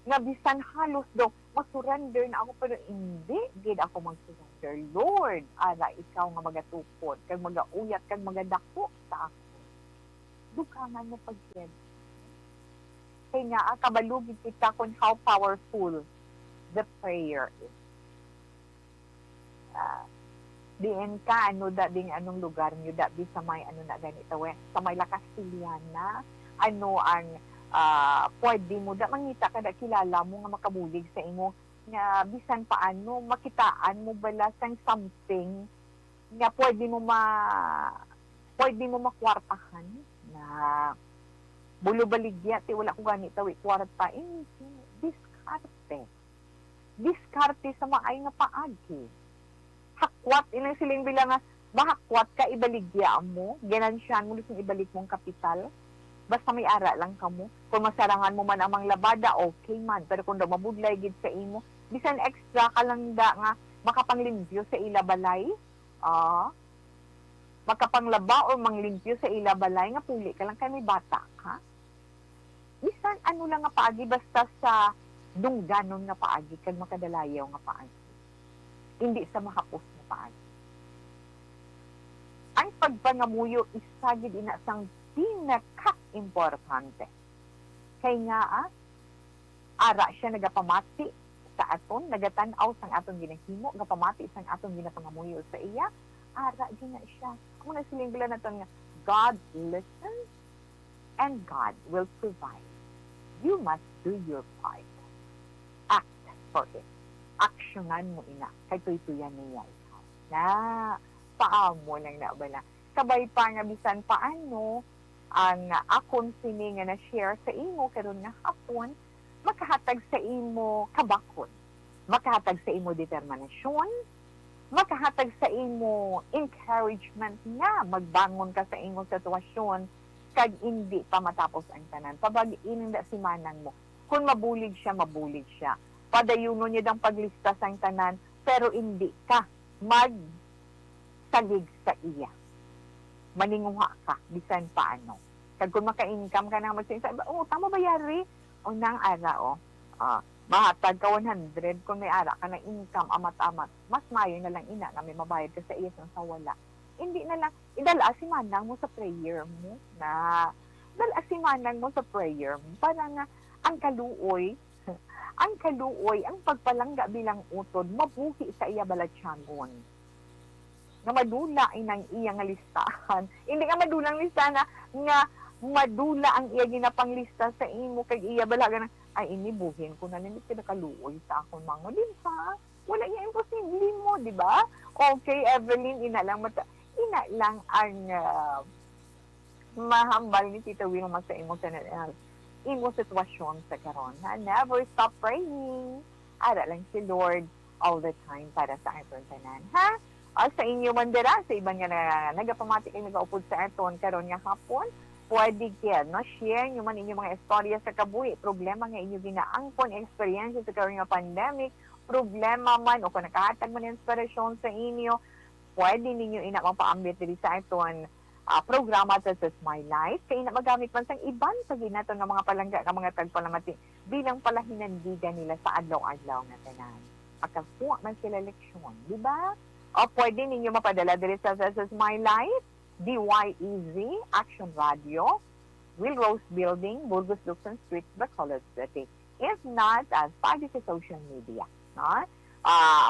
Nga bisan halos daw, ma-surrender na ako, pero hindi gid ako mag-surrender. Lord, ara ikaw nga magatukod, kag magauyat, kag magadako sa akon. Dugangan mo pa gid. Kay nga, ah, kabalo gid kita kung how powerful the prayer is. Ah, diin ka, ano da, ding anong lugar nyo da, di sa may, ano na gani to, eh, sa may La Castellana, ano ang, ah, pwede mo da, mangita ka da, kilala mo nga makabulig sa imo, nga bisan paano, makitaan mo bala sang something nga pwede mo ma-, pwede mo makwartahan, na bulo baligya, ti wala ko gani tawi kwarta, eh, diskarte. Diskarte sa maay nga paagi. Hakwat, inang siling bila nga, mahakwat ka, ibaligya mo, ganansyahan mo, lisod ibalik mong kapital. Basta may ara lang kamo. Kung masarangan mo man ang manglabada, okay man. Pero kung daw mabudlay gid sa imo, bisan extra ka lang da nga makapanglimpyo sa ila balay, ah, makapanglaba o manglimpyo sa ila balay, nga puli ka lang kay may bata ka. Bisan ano lang nga paagi, basta sa dungganon nga paagi kag makadalayaw nga paagi, indi sa mahapos nga paagi. Ang pagpangamuyo isa gid ina sang pinaka-importante. Kay nga, ah, ara siya nagapamati sa aton, nagatan-aw sang aton ginahimo, gapamati sang aton ginapangamuyo sa iya, ara gid na siya. Amo na siling bila naton nga, "God listens and God will provide. You must do your part. Act for it." Aksyonan mo ina, kay tuytuyan niya ikaw. Na, paamo lang na bala. Kabay pa nga bisan paano, ang akon sini nga na-share sa imo karon nga hapon, makahatag sa imo kabakhon, makahatag sa imo determinasyon, makahatag sa imo encouragement nga magbangon ka sa imo sitwasyon kag indi pa matapos ang tanan. Pabag-i ninda si manang mo. Kung mabulig siya, mabulig siya. Padayunon niya ang paglista sang tanan, pero indi ka magsalig sa iya. Maninguha ka, bisan paano. Kag kung maka-income ka na, magsinsa, "Oh, tama ba, yari?" O nang ara, oh. Ah, mahatag ka one hundred, kung may ara ka na income, amat-amat, mas mayo na lang ina nga may mabayad ka sa iya sang sa wala. Hindi na lang, idala si manang mo sa prayer mo na, dala si manang mo sa prayer mo para nga ang kaluoy, ang kaluoy, ang pagpalangga bilang utod, mabuhi sa iya balatyagon. Nga madula inang iya nga listahan. Hindi nga madula ang listahan, ha, nga madula ang iya ginapanglista sa imo, kag iya bala ganang, "Ay, ini buhin ko na, hindi pinakaluoy sa akon, mango." Di ba? Wala niya imposible mo, di ba? Okay, Evelyn, ina lang mata-, ina lang ang, ah, mahambal ni Tita Wilma sa imo sa, ah, imo sitwasyon sa karon, ha? Never stop praying. Ara lang si Lord all the time para sa aton tanan, ha? O sa inyo man dira, sa iban nga na, nagapamati kag nagaupod sa aton karon nga hapon, pwede gid, no? Share nyo man inyo mga istorya sa kabuhi, problema nga inyo ginaangkon, eksperyensya sa karon nga pandemic, problema man o kung nakahatag man inspirasyon sa inyo, pwede ninyo ina mapaambit diri sa aton, ah, programa sa This Is My Life, kay ina magamit man sang iban pa gid naton nga mga palangga nga mga tagpalamati bilang palahinandigan nila sa adlaw-adlaw nga tanan. Makakuha man sila leksyon, di ba? O pwede ninyo mapadala diri sa This Is My Life, D Y E Z, Action Radio, Will Rose Building, Burgos Luxon Street, Bacolod City. If not, ah, pagi sa social media, no? Ah,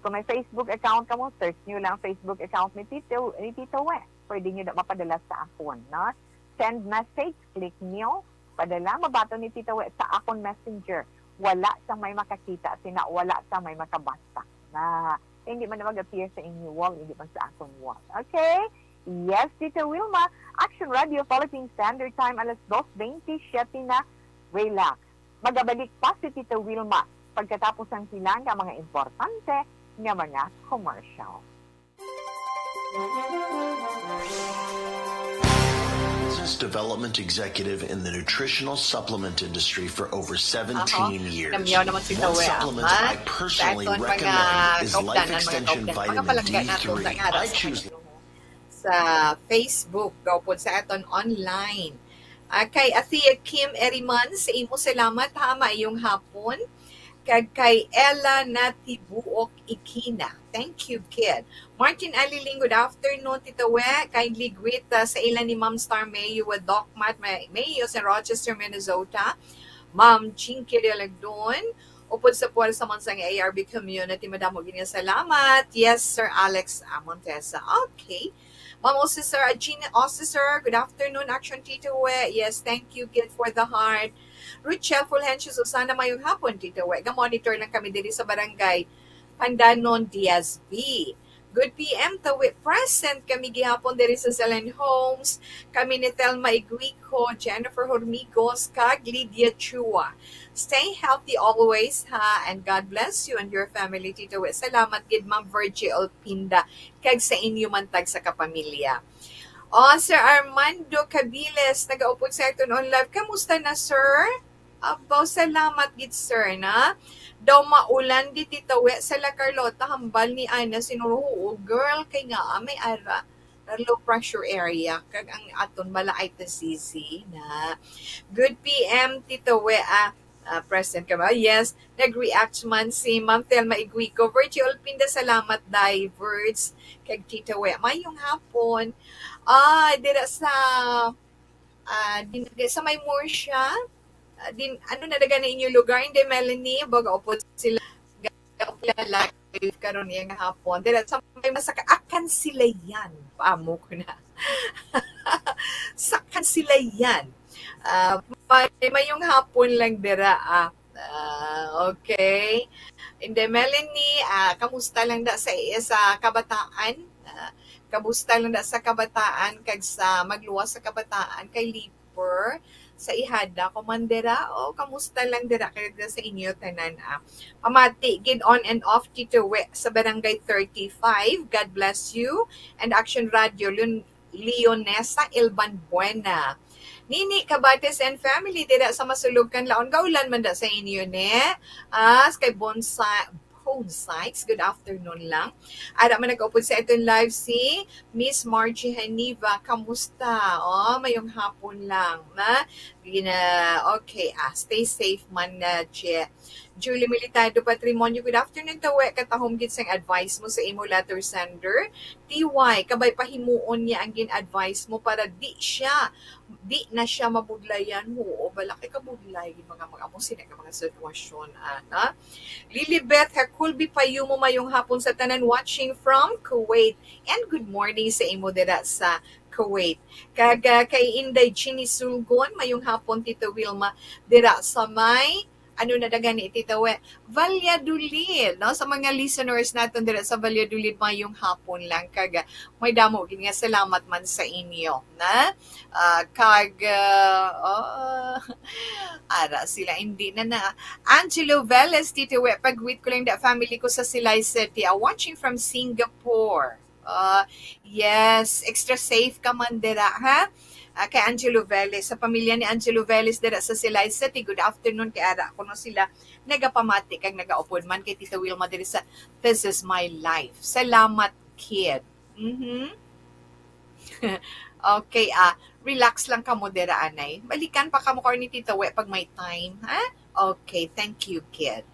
kung may Facebook account kamo, search nyo lang Facebook account ni Tito, ni Tito We. Pwede nyo na mapadala sa akon, no? Send message, click nyo, padala, mabaton ni Tito We sa akon messenger. Wala sang may makakita, sina wala sang may makabasa. Na, hindi man na mag-appear sa inyo wall, hindi man sa akon wall. Okay? Yes, Tita Wilma. Action Radio, Philippine Standard Time, alas dos twenty-seven na. Relax. Magabalik pa si Tita Wilma pagkatapos ang pila nga mga importante nga mga commercial. Business development executive in the nutritional supplement industry for over seventeen years. Namyaw naman si One Tawe supplement Ama. I personally Sa aton mga recommend is Life kaupdanan, mga Extension kaupdanan, mga Vitamin palangga naton D three. Nga ara I sa choose sa Facebook, gaupod sa aton online. Ah, kay Athea Kim Eriman, sa imo salamat ha, maayong hapon. Kag kay Ella Natibuok Ikina. Thank you, kid. Martin Aliling, good afternoon, Tita We. Kindly greet uh, sa ila ni Ma'am Star Mayo with Doc Matt May- Mayo sa Rochester, Minnesota. Ma'am Chinky Dialagdon, upod sa puwersa man sang A R B community, madamo gid nga salamat. Yes, Sir Alex Amontesa. Okay. Ma'am Officer, Jean Officer, good afternoon, Action Tito We. Yes, thank you, kid, for the heart. Ruchel Fulgencio Susana, mayong hapon, Tito We. Ga-monitor lang kami diri sa barangay Pandanon, Diaz B. Good P M, Tawi. Present kami gihapon diri sa Zelen Homes. Kami ni Thelma Iguico, Jennifer Hormigos, kag Lydia Chua. Stay healthy always, ha, and God bless you and your family, Tito We. Salamat gid, Ma'am Virgie Olpinda, kag sa inyo man tag sa kapamilya. O, Sir Armando Cabiles, nagaupod sa aton on live. Kamusta na, sir? Abaw, salamat gid, sir, na. Daw maulan di Tita We sa La Carlota, hambal ni Ana Sinuro. Oo, girl, kay nga, ah, may ara, low pressure area, kag ang aton bala ay T C C na. Good P M, Tita We, ah, ah, present ka ba? Yes, nag-react man si Ma'am Thelma Iguico. Virgie Olpinda, salamat, Day, Verts, kag Tita We. Mayong hapon. Ah, dira sa, ah, din, sa may Murcia, ah, din, ano na daga na inyo lugar? Hindi, Melanie, baga upod sila, upod sila live karon iya nga hapon. Dira sa may masaka, Akansilayan. Paamo ko na. Sa Kansilayan. Ah, may, mayong hapon lang dira, ah. Ah, okay. Hindi, Melanie, ah, kamusta lang da sa, sa kabataan? Ah, kamusta lang da sa kabataan kag sa magluwas sa kabataan kay Liper sa ihada ko man dira? O kamusta lang dira kay sa inyo tanan, ah? Pamati gid on and off, Tito We, sa Barangay thirty-five. God bless you. And Action Radio, Lun- Leonesa Ilban Buena. Nini Cabates and family dira sa Masulog, Kanlaon. Gaulan man da sa inyo, ne? Ah, kay Bonsai, Bonsais, good afternoon lang. Ara man nag-upod sa aton live si Miss Margie Haniva. Kamusta? Oh, mayong hapon lang, na? Gina, okay, ah, stay safe man, na, Che. Julie Militado Patrimonio, good afternoon, Tawe. Katahom gid sang advice mo sa imo letter sender. T Y, kabay pa himuon niya ang gin-advise mo para di siya, di na siya mabudlayan. Oo, bala kay kabudlay, mga, mga amo sina ka mga sitwasyon, ana. Lilibeth Hakulbi Payumo, mayong hapon sa tanan, watching from Kuwait. And good morning sa imo dira sa Kuwait. Kag, ah, kay Inday Chini Sulgon, mayong hapon, Tito Wilma, dira sa may, ano na dagan ni Tito We, Valladolid, no? Sa mga listeners naton dira sa Valladolid, mayong hapon lang. Kag, ah, may damo gid nga salamat man sa inyo, na? Ah, kag, ah, oh, ara sila, hindi na na. Angelo Velez, Tito We, pag-greet ko lang da family ko sa Silay City. Ah, watching from Singapore. Ah, yes, extra safe ka man dira, ha? Ah, kay Angelo Velez, sa pamilya ni Angelo Velez dira sa Silay City, good afternoon, kay ara kuno sila nagapamati kag nagaupod man kay Tita Wilma diri sa This Is My Life. Salamat, kid. Mhm. Okay, ah, relax lang kamo dira, anay. Balikan pa kamo ko ni Tita We pag may time, ha? Okay, thank you, kid.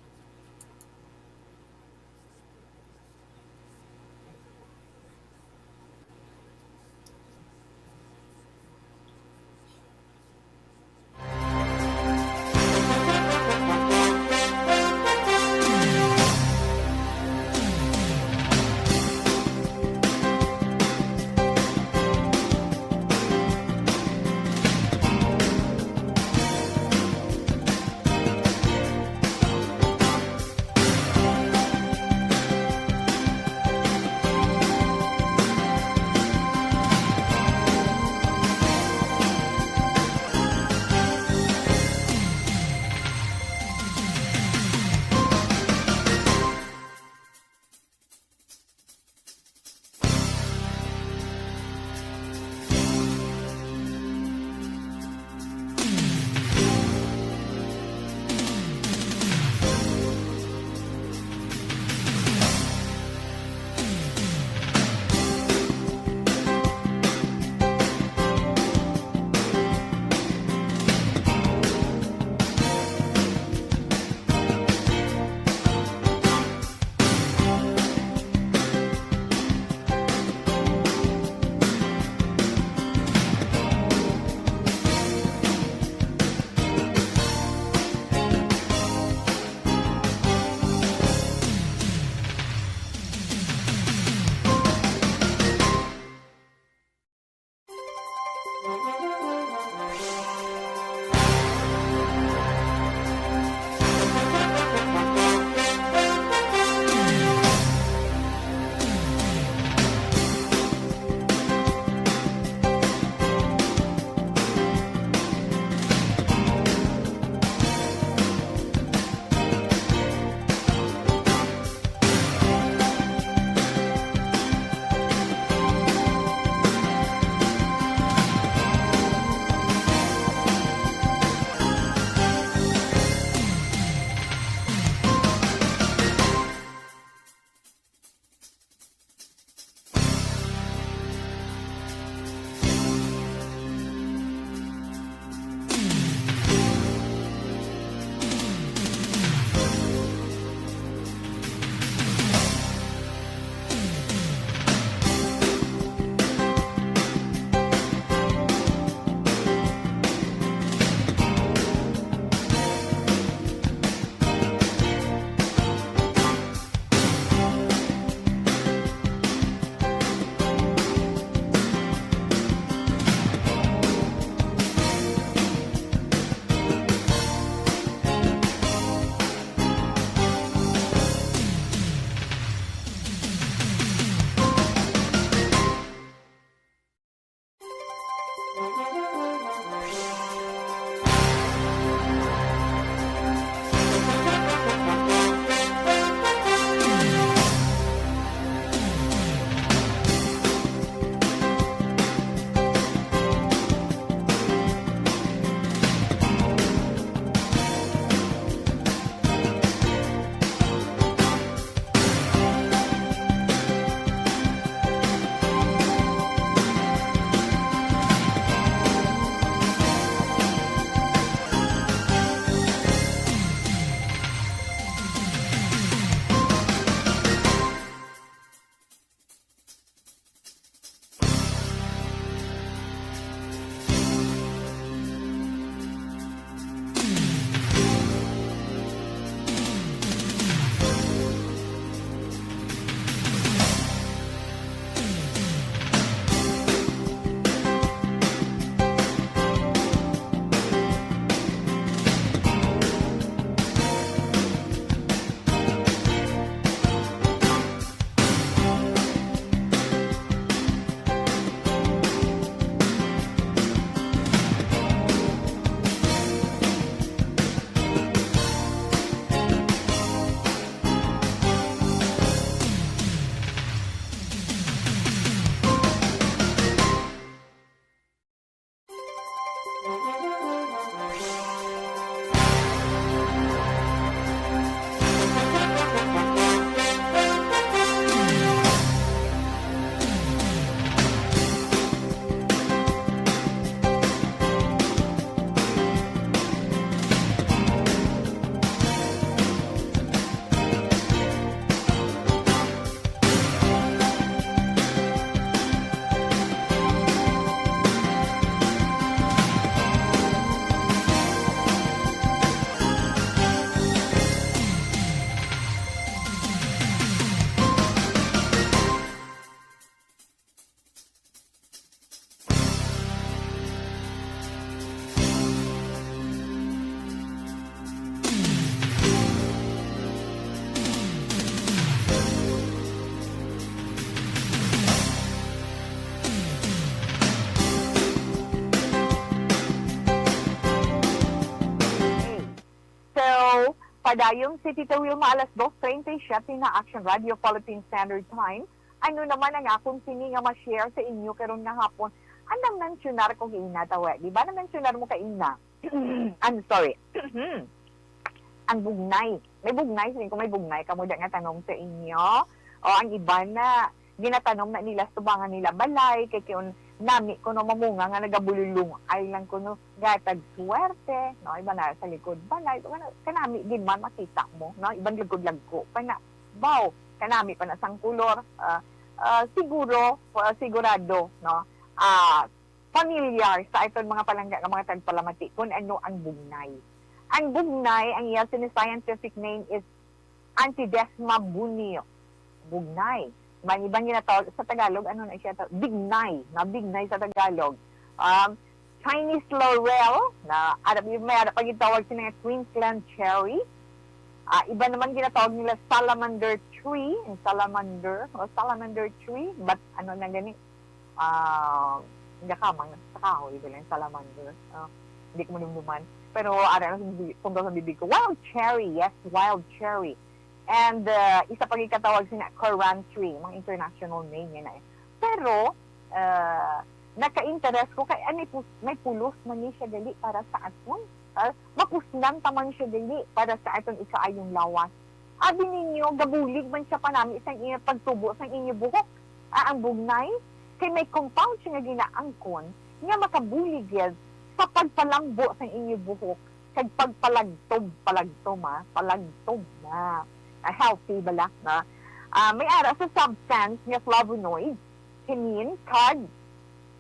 Padayon si Tita Wilma alas dos treinta y siete na Action Radio Philippine Standard Time. Ano naman ang akon sini nga ma-share sa inyo karon nga hapon? Ang nang-mensionar ko kaina, tawa, di ba? Na-mensionar mo kaina. I'm sorry. Ang bugnay. May bugnay, siling ko may bugnay kamo da nga tanom sa inyo. O ang iban na ginatanom na nila sa tubangan nila balay, kay kiyon nami kuno mamunga nga nagabululong ay lang kuno gatag swerte, no? Iba na sa likod balay, kana-, kanami gid man makita mo, no? Iban lagko-lagko pa na, baw, kanami pa na sang kolor, ah, ah, siguro, ah, sigurado, no? Ah, familiar sa aton mga palangga nga mga tagpalamati kung ano ang bugnay. Ang bugnay, ang iya sini scientific name is Antidesma bunio. Bugnay. May ibang ginatawag sa Tagalog, ano na siya? Ta-, bignay. Na bignay sa Tagalog. Um, Chinese laurel, na ara, may ara pa gitawag sini nga Queensland cherry. Ah, iba naman ginatawag nila salamander tree, yung salamander, o salamander tree, but ano na gani, ah, gakamang sa kahoy, bilang salamander. Ah, hindi ko madumduman. Pero ara lang sa bibig, kung sa bibig ko, wild cherry, yes, wild cherry. And, ah, isa pa gitawag sina currant tree, mga international name yan eh. Pero, ah, naka-interest ko kay ani pus-, may pulos man ni siya gali para sa aton. Ah, mapuslan ta man siya gali para sa aton ikaayong lawas. Abi ninyo, gabulig man siya panami sang iya pagtubo sang inyo buhok. Ah, ang bugnay, kay may compound siya nga ginaangkon nga makabulig gid sa pagpalambo sang inyo buhok kag pagpalagtob, palagtom, ah, palagtom na. Ah, healthy bala, na. Ah, may ara sa substance nga flavonoid, quinine, kag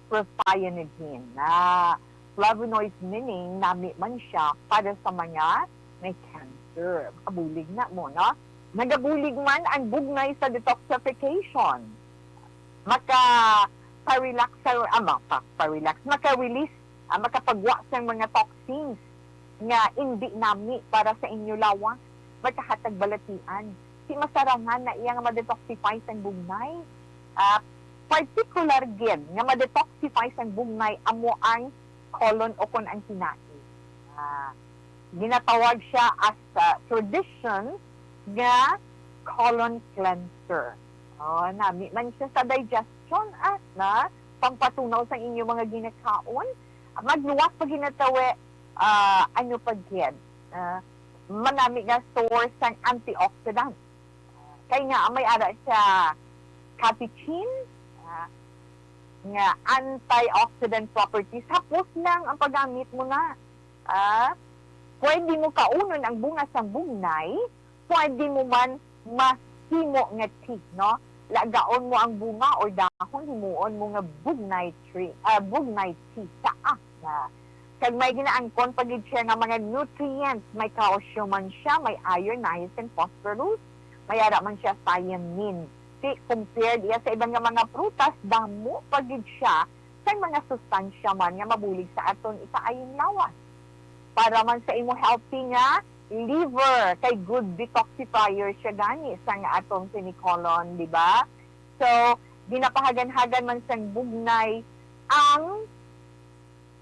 prothionidine. Na flavonoids, meaning nami man siya para sa mga may cancer. Makabulig na mo, no? Nagabulig man ang bugnay sa detoxification. Maka-relax sa, ah, maka-relax, maka-release, ah, makapagwa sang mga toxins nga indi nami para sa inyo lawas. Makahatag balatian. Si masarangan na iya nga ma-detoxify sang bugnay. Ah, particular gid nga ma-detoxify sang bugnay amo ang colon o kon ang tinai. Ah, ginatawag siya as, ah, tradition nga colon cleanser. Oh, nami man siya sa digestion, ah, na pampatunaw sang inyo mga ginakaon. Magluwas pa ginatawi, ah, ano pa gid, ah, manami nga source sang antioxidant. Kay nga may ara siya catechin, ah, nga antioxidant properties. Hapos lang ang paggamit mo na. Ah, pwede mo kaunon ang bunga sang bugnay, pwede mo man mahimo nga tea, no? Lagaon mo ang bunga or dahon, himuon mo nga bugnay tree, ah, bugnay tea. Taas na. Kag may ginaangkon pa gid siya nga mga nutrients. May calcium man siya, may iron, niacin, phosphorus, may ara man siya thiamine. Ti, compared iya sa iban nga mga prutas, damo pa gid siya sang mga sustansya man nga mabulig sa aton ikaayong lawas. Para man sa imo healthy nga liver, kay good detoxifier siya gani sang atong sini colon, di ba? So, ginapahagan-hagan man sang bugnay ang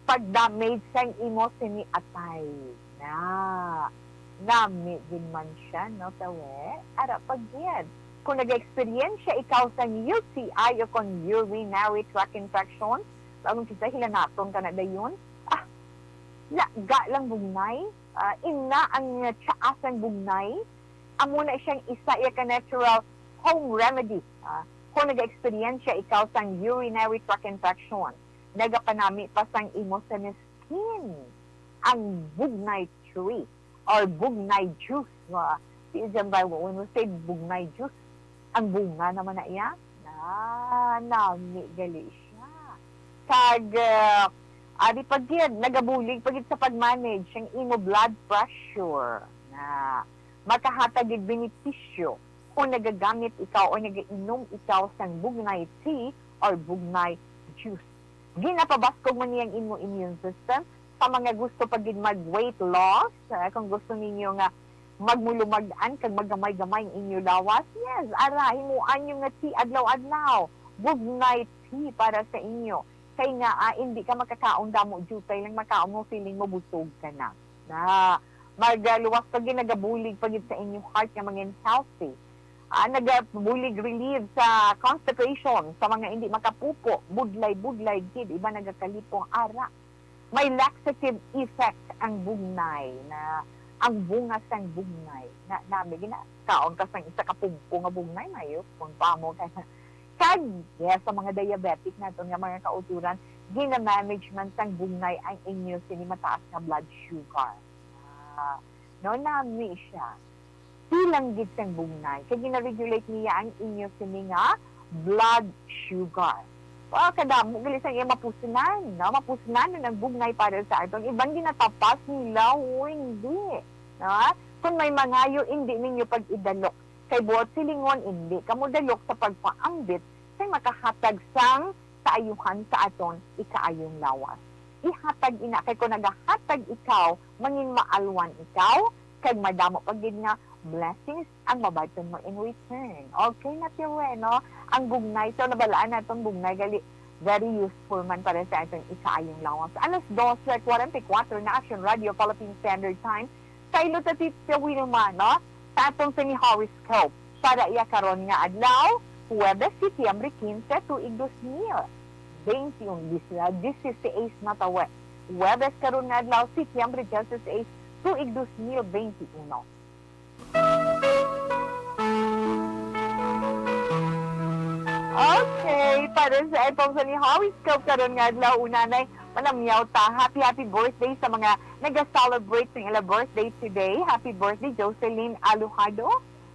pag-damage sang imo sini atay. Na, nami gid man siya, no, tawe? Ara pa gid. Kung nag-eksperyensya ikaw sang U T I o kon urinary tract infection, lagon kita hilanaton ka na dayon, ah, laga lang bugnay, ah, ina ang tsaa sang bugnay, amo na siyang isa iya ka natural home remedy. Ah, kung nag-eksperyensya ikaw sang urinary tract infection, nagapanami pa sang imo sa skin ang bugnay tree or bugnay juice. Wa, di dyan ba, when we say bugnay juice, ang bunga naman na iya, na nami gali siya. Kag, ah, ari pa gid, nagabulig pa gid sa pag-manage ang imo blood pressure. Na makahatag gid benepisyo kung nagagamit ikaw o nagainom ikaw sang bugnay tea or bugnay juice. Ginapabaskog man niya ang imo immune system. Sa mga gusto pa gid mag weight loss, ah, kung gusto ninyo nga magmulumag-an kag maggamay-gamay ang inyo lawas, yes, ara, himuan nyo nga tea adlaw-adlaw. Bugnay tea para sa inyo. Kay nga, ah, hindi ka makakaon damo, jutay lang makaon mo, feeling mo busog ka na. Na, Magaluwas pa gid, nagabulig pa gid sa inyo heart nga mangin healthy. Ah, nagabulig relieve sa constipation, sa mga hindi makapupo, budlay-budlay gid, iba nagakalipong ara. May laxative effect ang bungnay na, ang bunga sang bungnay. Na, nami gina, kaon ka sang isa ka pungko nga bungnay, mayo, kung pamo ka. Kag, yes, sa mga diabetic naton nga mga kauturan, gina-manage man sang bungnay ang inyo sini mataas nga blood sugar. Ah, no, nami siya. Bilang gid sang bungnay, kay gina-regulate niya ang inyo sini nga blood sugar. Wa kadamo gali sang iya mapusnan, no? Mapusnan ang bungnay para sa aton. Iban ginatapas nila, o hindi, no? Kung may mangayo, hindi ninyo pag-idalok. Kay buot silingon, hindi kamo dalok sa pagpaambit kay makahatag sang kaayuhan sa aton ikaayong lawas. Ihatag ina, kay kung nagahatag ikaw, mangin maalwan ikaw, kag madamo pa gid nga blessings ang mabaton mo in return. Okay na, Tirwe, no? Ang bungnay, so nabalaan naton bungnay, gali, very useful man para sa aton ikaayong lawas. Alas dose kwarenta y kuwatro na, Action Radio, Philippine Standard Time. Kay Luta Titsa Winuma, no? Sa atong sini horoscope. Para iya karon nga adlaw, Huwebes, Setyembre quince, tuig dos mil veintiun, dis-, ah, dieciséis na tawe. Huwebes karon nga adlaw, Setyembre dieciséis, tuig dos mil veintiuno. Okay, para sa atong sini horoscope karon nga adlaw, una nay manamyaw ta. Happy, happy birthday sa mga naga-celebrate ng ila birthday today. Happy birthday, Jocelyn Alojado.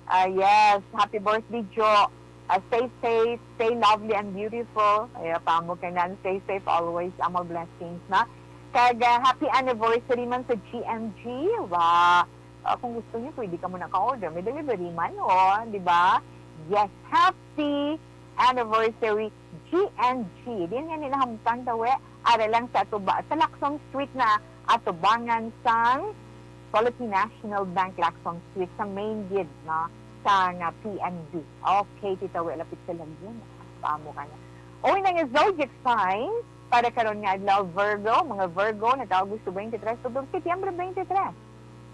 Ah, yes, happy birthday, Jo. Ah, stay safe, stay lovely and beautiful. Ay, pamo ka nan, stay safe always. Amo blessings na. Kag, ah, happy anniversary man sa G M G. Wa, ah, kung gusto niyo, pwede ka mo naka-order. May delivery man, oh, di ba? Yes, happy anniversary, G and G. Din nga ninahamtang daw, eh, ara lang sa atuba, sa Lacson Street na atubangan sang Philippine National Bank Lacson Street, sa main gid, no, sa nga P N B. Okay, Tita We, lapit sa Laguna. Pamo ka na. Uy, na nga zodiac sign para karon nga adlaw, Virgo, mga Virgo, natawag gusto twenty-three, tubtub Setyembre twenty-three.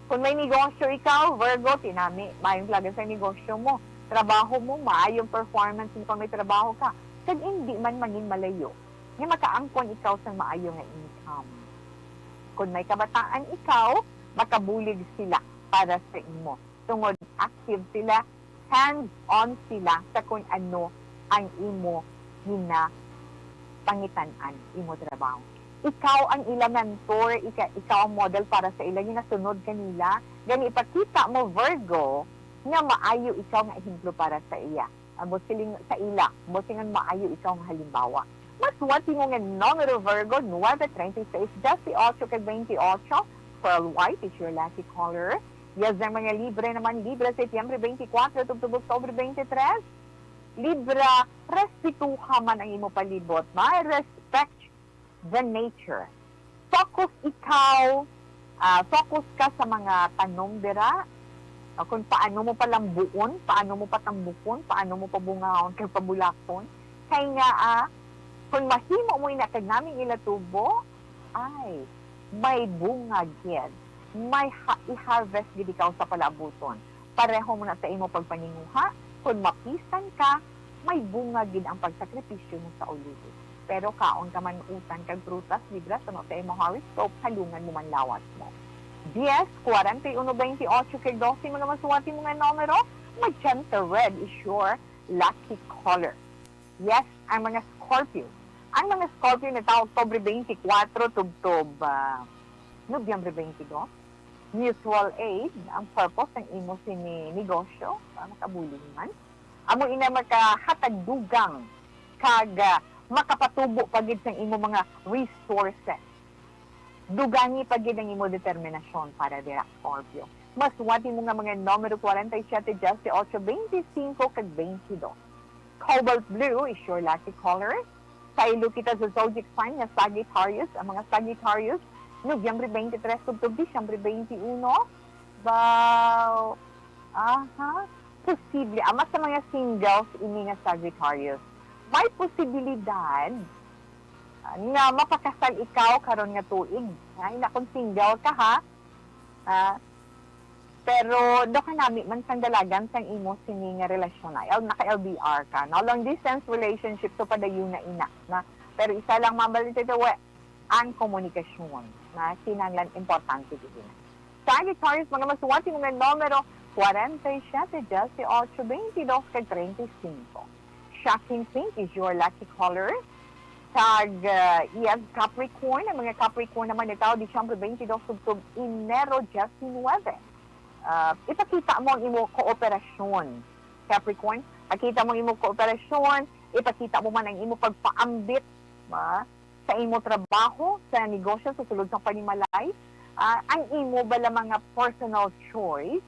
Kung may negosyo ikaw, Virgo, tinami, maayong plaga sa negosyo mo. Trabaho mo, maayong performance mo kung may trabaho ka. Kag hindi man mangin malayo nga makaangkon ikaw sang maayo nga income. Kung may kabataan ikaw, makabulig sila para sa imo. Tungod active sila, hands-on sila sa kung ano ang imo ginapangitan-an, imo trabaho. Ikaw ang ila mentor, ika-, ikaw ang model para sa ila, ginasunod ka nila. Gani, ipakita mo, Virgo, nga maayo ikaw nga ehemplo para sa iya. Ambot siling sa ila, ambot siling maayo ikaw nga halimbawa. Masuwat mo nga numero, Virgo, nuebe, treinta y seis, dieciocho, kag veintiocho. Pearl white is your lucky color. Yes, ang mga Libra naman, Libra, Setyembre twenty-four, tubtub Oktubre twenty-three. Libra, respetuha man ang imo palibot. Ma-respect the nature. Focus ikaw, ah, focus ka sa mga tanom dira. Ah, kung paano mo palambuon, paano mo patambukon, paano mo pabungaon kag pabulakon. Kay nga, ah, kung mahimo mo ina kag naming ilatubo, ay, may bunga gid. May ha-, i-harvest gid ikaw sa palaabuton. Pareho mo na sa imo pagpaninguha, kung mapisan ka, may bunga gid ang pagsakripisyo mo sa ulihi. Pero kaon ka man utan kag prutas, Libra, suno sa imo horoscope, halungan mo man lawas mo. Diez, kwarenta y uno, veintiocho, kag dose, mga masuwati mo nga numero, magenta red is your lucky color. Yes, ang mga Scorpio. Ang mga Scorpio na tawo Oktubre twenty-four, tubtob, ah, Nobyembre twenty-two. Mutual aid ang purpose sang imo sini negosyo, ah, makabulig man. Amo ina makahatag dugang kag, ah, makapatubo pa gid sang imo mga resources. Dugangi pa gid ang imo determinasyon para dira, Scorpio. Masuwati mo nga mga numero kwarenta y siyete, dieciocho, veinticinco, kag veintidós. Cobalt blue is your lucky color. Saylo kita sa zodiac sign nga Sagittarius. Ang mga Sagittarius, Nobyembre twenty-three tubtob Disyembre twenty-uno. Wow! Aha. Posible. Ama sa mga singles ini nga Sagittarius. May posibilidad, ah, nga mapakasal ikaw karon nga tuig. Ay, na kung single ka, ha? Ah, Pero do kanami man sang dalagan sang imo sini nga relasyon na, L-, naka-L D R ka, no? Long distance relationship, so padayon na ina, na. Pero isa lang, Ma'am Valentina, we, ang komunikasyon, na kinahanglan importante gid na. Sagittarius, mga masuwati mo nga numero forty-seven, dieciocho, twenty-dos, kag treinta y cinco. Shocking pink is your lucky color. Kag, uh, yes, Capricorn, ang mga Capricorn naman ni tao, Disyembre twenty-dos, tubtob Enero diecinuebe. Ah, ipakita mo ang imo kooperasyon, Capricorn. Pakita mo ang imo kooperasyon, ipakita mo man ang imo pagpaambit, ba, sa imo trabaho, sa negosyo, sa sulod sa panimalay. Ah, ang imo bala mga personal choice,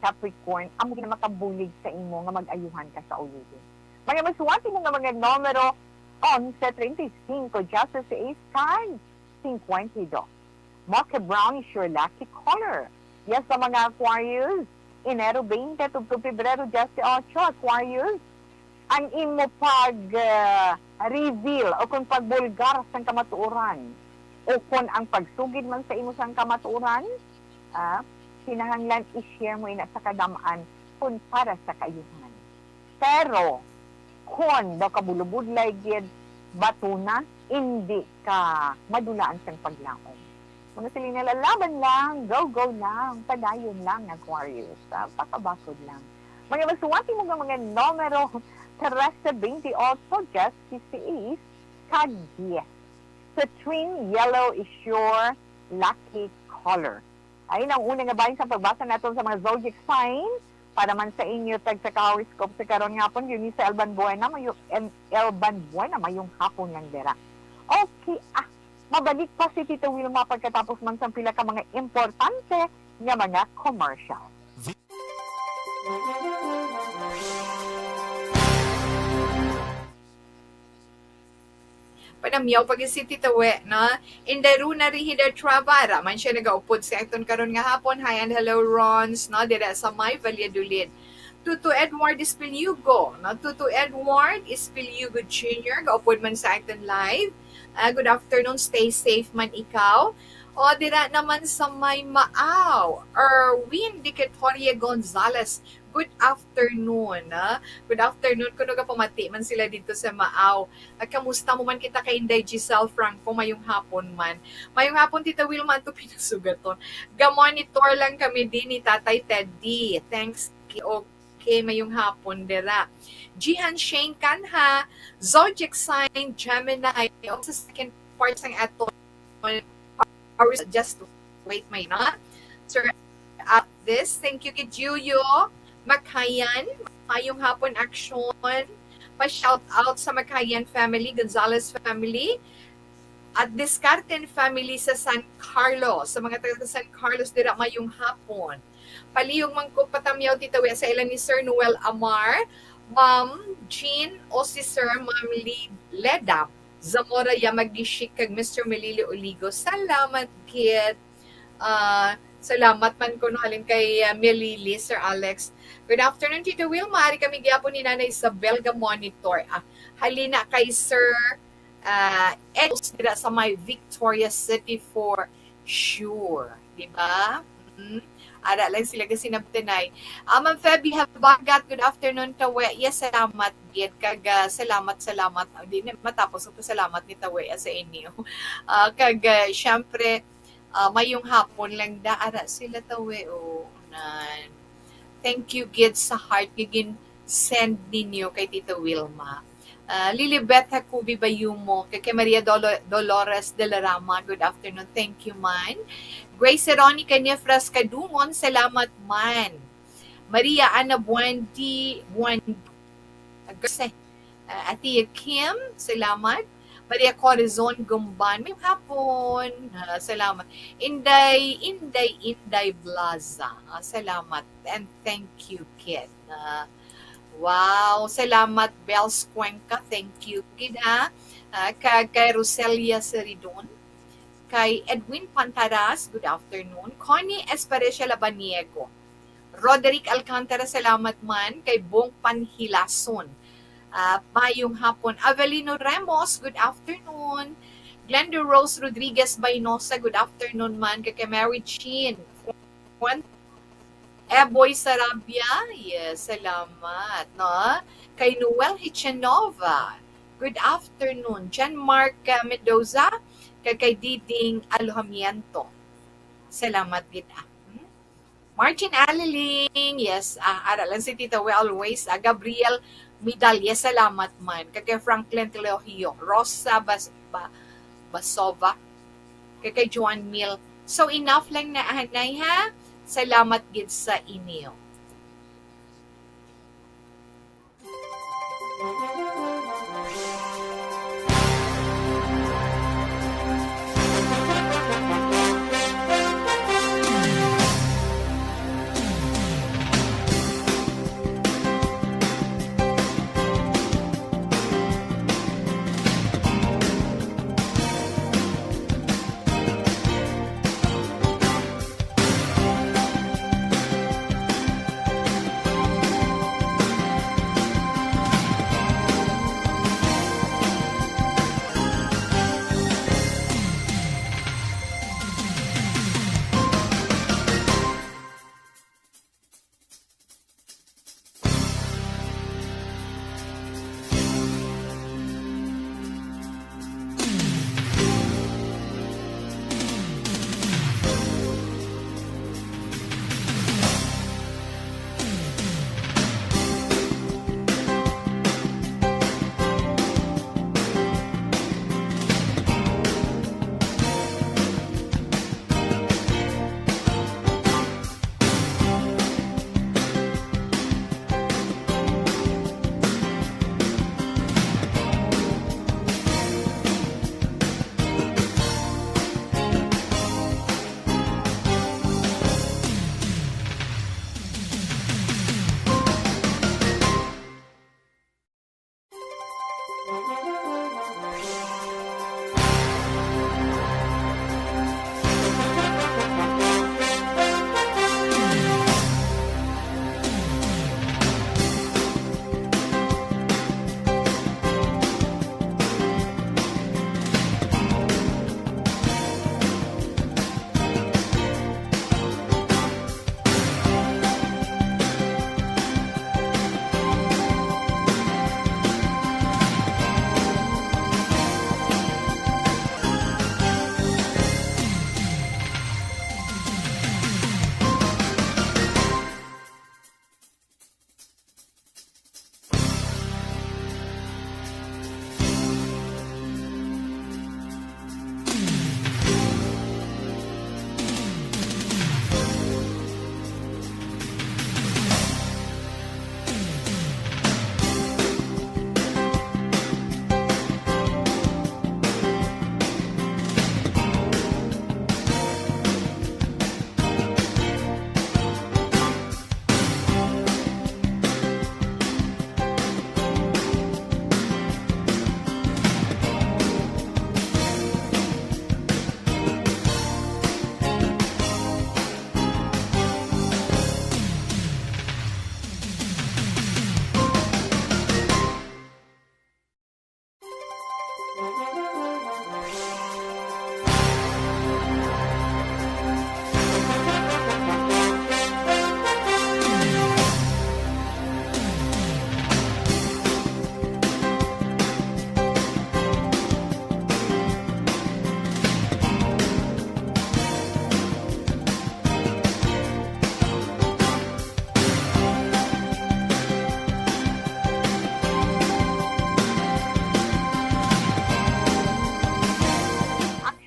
Capricorn, amo gid makabulig sa imo nga mag-ayuhan ka sa ulodon. Mga masuwati mo nga mga numero, onse, treinta y cinco, dieciséis, kag cincuenta y dos. Mocha brown is your lucky color. Yes, sa mga Aquarius, Enero twenty tubtob Pebrero dieciocho, Aquarius, ang imo pag, ah, reveal o kung pagbulgar sang kamatuoran o kung ang pagsugid man sa imo sang kamatuoran, ah, kinahanglan i-share mo ina sa kadam-an kung para sa kaayuhan. Pero kon daw kabulubudlay gid, bato na, indi ka madulaan sang paglaom. Mga siling nila, laban lang, go, go lang, padayon lang, Aquarius. Ah, pakabakod lang. Mga masuwati mo nga mga numero, trese, twenty-ocho, dieciséis, kag diez. Citrine yellow is your lucky color. Ay, ang una nga bahin sa pagbasa naton sa mga zodiac sign, para man sa inyo, tagsa ka horoscope sa karon nga hapon, Eunice Elban Buena, mayo-, en-, Elban Buena, mayong hapon lang dira. Okay, ah, mabalik pa si Tita Wilma pagkatapos man sang pila ka mga importante nga mga commercial. Panamyaw pa gid si Tita We, no? Inday Runa Rihida Trabara man siya nagaupod sa aton karon nga hapon. Hi and hello, Rons, no? Dira sa may Valladolid. Tuto Edward Espiliugo, no? Tuto Edward Espiliugo Junior, gaupod man sa aton live. Ah, good afternoon, stay safe man ikaw. O, dira naman sa may Maaw, Erwin Dicatoria Gonzalez. Good afternoon, ah. Good afternoon. Kuno gapamati man sila dito sa Maaw. At kamusta mo man kita kay Inday Giselle Franco? Mayong hapon man. Mayong hapon, Tita Wilma, ato pinasugaton. Ga-monitor lang kami din ni Tatay Teddy. Thanks. Okay, mayong hapon, dira. Jihan Shane Kanha, zodiac sign, Gemini. O sa second part sang aton, just wait, may na. Sir, at this, thank you kay Julio Makayan. Mayong hapon, action. Pa-shout out sa Makayan family, Gonzalez family. At Discarten family sa San Carlos. Sa mga taga San Carlos, dira mayong hapon. Palihog man ko patamyaw, Tita We, sa ila ni Sir Noel Amar, Ma'am Jean, o si Sir, Ma'am Lee Leda, Zamora Yamagishi, kag Mister Melili Oligo. Salamat gid. Ah, salamat man kuno halin kay, ah, Melili, Sir Alex. Good afternoon, Tita Wilma. Ari kami gyapon ni Nanay Isabel ga monitor. Ah, halina kay Sir, ah, Ed dira sa may Victoria City for sure. Di ba? Mm. Ara lang sila gasinabtanay. Ah, Ma'am Feby Habagat, good afternoon, Tawe. Yes, salamat gid. Kag, ah, salamat, salamat. Ah, di na matapos ang pasalamat ni Tawe, ah, sa inyo. Ah, kag, ah, syempre, ah, mayong hapon lang da. Ara sila, Tawe, o, nan. Thank you gid sa heart nga gin-send ninyo kay Tita Wilma. Ah, Lilibeth Jacobi Bayumo, kay, kay Maria Dolo-, Dolores de la Rama, good afternoon. Thank you man. Grace Veronica Nifras Kadungon, salamat man. Maria Ana Buendi, Buen-, Garce-, ah, Atia Kim, salamat. Maria Corazon Gumban, may hapon. Ah, salamat. Inday, Inday, Inday Blaza, ah, salamat. And thank you, kid. Ah, wow, salamat, Bells Cuenca. Thank you gid, ha. Ah, kag kay Roselia Seridon, kay Edwin Pantaras, good afternoon. Connie Espericia Labaniego, Roderick Alcantara, salamat man. Kay Bong Panhilason, ah, mayong hapon. Avelino Remos, good afternoon. Glenda Rose Rodriguez Baynosa, good afternoon man. Kay, kay Mary Jean Fuentes, Eboy Sarabia, yes, salamat, no? Kay Noel Hichanova, good afternoon. Jan Mark, uh, Mendoza, kag kay Diding Alojamiento. Salamat gid, ah. Hmm? Martin Aliling, yes, ah, ara lang si Tita We always. Ah, Gabriel Midal, yes, salamat man. Kag kay Franklin Teologio, Rosa Bas-, Ba-, Basova, kag kay Joan Mil. So, enough lang na, anay, ha? Salamat gid sa inyo.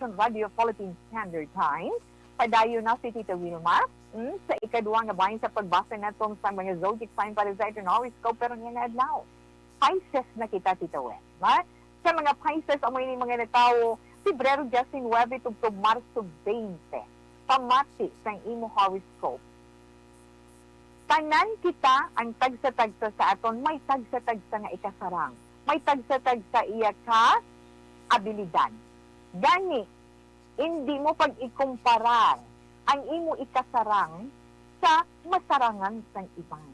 Action Radio Philippine Standard Time. Padayon na si Tita Wilma, mm, sa ikaduha nga bahin sa pagbasa naton sa mga zodiac sign para sa aton horoscope, pero niyan nga adlaw, Pisces na kita, Tita Wen. Ha? Sa mga Pisces, amo ini mga natawo, Pebrero diecinuebe tubtob Marso veinte. Pamati sang imo horoscope. Tanan kita ang tagsa-tagsa sa aton, may tagsa-tagsa nga ikasarang, may tagsa-tagsa iya ka abilidad. Gani, indi mo pag-ikumparar ang imo ikasarang sa masarangan sang iban.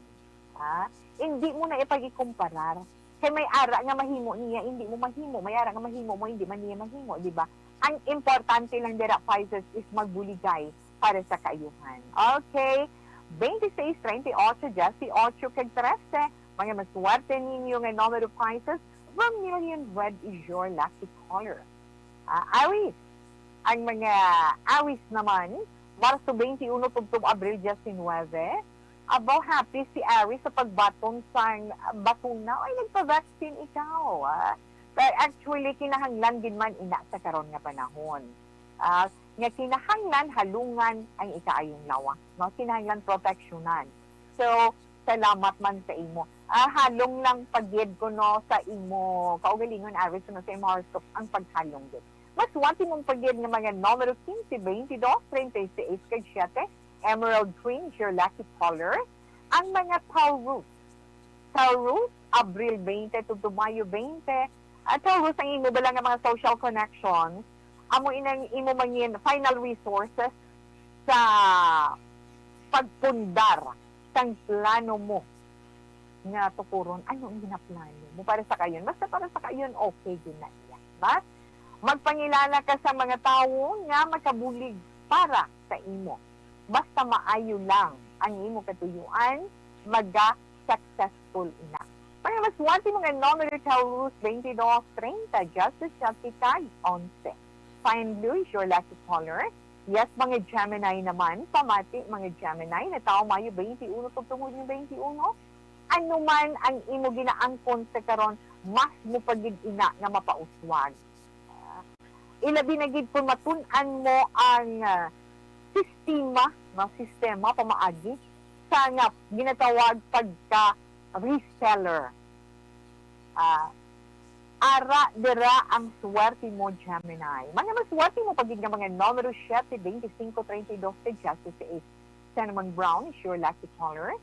Ha? Indi mo na ipag-ikumparar. Kay may ara nga mahimo niya, indi mo mahimo. May ara nga mahimo mo, indi man niya mahimo, di ba? Ang importante lang dira, Pisces, is magbuligay para sa kaayuhan. Okay? twenty-six, treinta y ocho, dieciocho, kag trese. Mga maswerte ninyo nga numero prizes, one million red is your lucky color. Ah, Aries, ang mga Aries naman, Marso twenty-uno tubtob Abril diecinuebe. Abaw, happy si Aries sa pagbaton sang bakuna. Ay, nagpa-vaccine ikaw, ah. Kay actually, kinahanglan gid man ina sa karon nga panahon. Ah, nga kinahanglan halungan ang ikaayong lawas, no? Kinahanglan proteksyonan. So, salamat man sa imo. Ah, halong lang pa gid kuno sa imo kaugalingon, Aries, no, sa imo horoscope ang paghalong gid. Maswerte mo pa gid nga mga numero quince, veintidós, treinta y seis, kag siete. Emerald green is your lucky color. Ang mga Taurus. Taurus, Abril twenty tubtob Mayo twenty. At Taurus, ang imo bala nga mga social connections, amo inang imo mangin final resources sa pagpundar sang plano mo nga tukuron. Ano ang ginaplano mo para sa kayon? Basta para sa kayon, okay gyud na iya. Mas magpangilala ka sa mga tawo nga makabulig para sa imo. Basta maayo lang ang imo katuyuan, maga-successful ina. Mga maswerte, mga numero, Taurus, twenty-dos, treinta, diecisiete, kag onse. Fine blue is your lucky color. Yes, mga Gemini naman, pamati, mga Gemini, nga tawo Mayo twenty-uno tubtob Hunyo twenty-uno. Ano man ang imo ginaangkon sa karon, mas mo pa gid ina nga mapauswag. Ah, ilabi na gid kung matun-an mo ang, ah, sistema, no, sistema pamaagi sa nga ginatawag pagka reseller. Ah, ara dira ang swerte mo, Gemini. Mga maswerte mo pa gid nga mga numero, siete, veinticinco, treinta y dos, kag dieciséis. Cinnamon brown is your lucky color.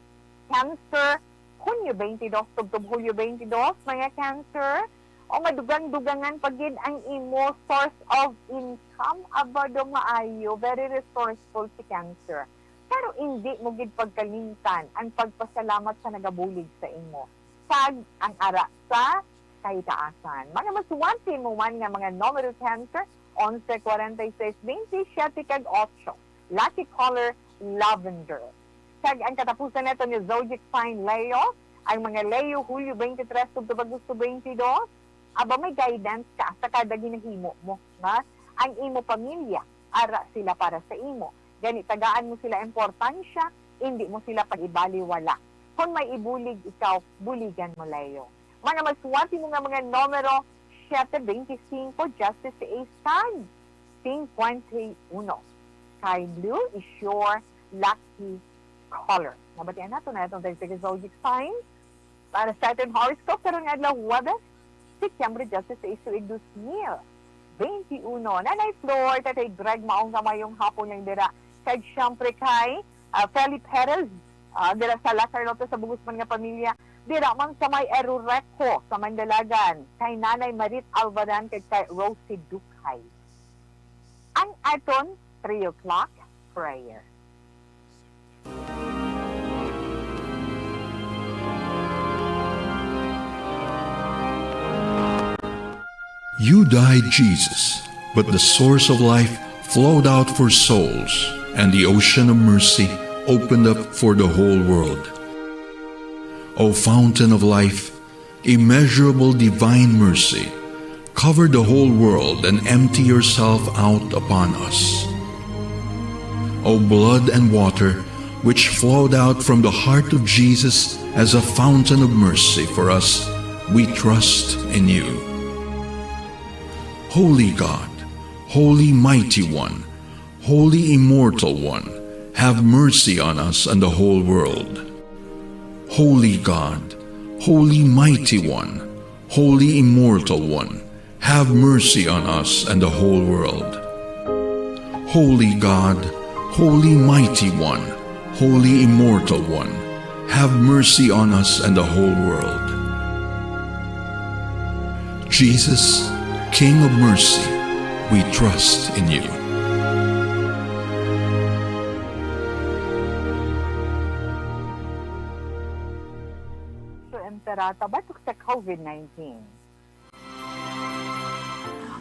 Cancer, Hunyo twenty-two tubtob Hulyo twenty-two, mga Cancer. O madugang-dugangan pa gid ang imo source of income. Aba, do maayo, very resourceful si Cancer. Pero indi mo gid pagkalimtan ang pagpasalamat sa nagabulig sa imo, kag ang ara sa kahitaasan. Mga maswerte mo man nga mga numero, Cancer, onse, kwarenta y seis, bente, siyete, kag otso. Lucky color, lavender. Kag ang katapusan nato ni zodiac sign, Leo. Ang mga Leo, Hulyo twenty-three tubtob Agosto twenty-two, aba, may guidance ka sa kada ginahimo mo, nga ang imo pamilya, ara sila para sa imo. Gani, tagaan mo sila importansya, indi mo sila pag-ibaliwala. Kon may ibulig ikaw, buligan mo, Leo. Mga maswerte mo nga mga numero, siete, veinticinco, dieciséis, kag cincuenta y uno. Sky blue is your lucky color. Nabatian nato na itong twenty-six zodiac signs para sa aton horoscope karong adlaw, Huwebes, Setyembre dieciséis, tuig dos mil veintiuno. Nanay Flor, Tatay Greg, maong nga mayong hapon lang dira. Kag siyempre kay, ah, Feli Perez, ah, dira sa La Carlota, sa bug-os man nga pamilya. Dira man sa may Erureco, sa Mandalagan, kay Nanay Marit Alvaran, kag kay Rosie Ducay. Ang aton three o'clock prayer. You died, Jesus, but the source of life flowed out for souls, and the ocean of mercy opened up for the whole world. O fountain of life, immeasurable divine mercy, cover the whole world and empty yourself out upon us. O blood and water, which flowed out from the heart of Jesus as a fountain of mercy for us, we trust in you. Holy God, Holy Mighty One, Holy Immortal One, have mercy on us and the whole world. Holy God, Holy Mighty One, Holy Immortal One, have mercy on us and the whole world. Holy God, Holy Mighty One, Holy Immortal One, have mercy on us and the whole world. Jesus, King of mercy, we trust in you. Emperata batok sa COVID nineteen.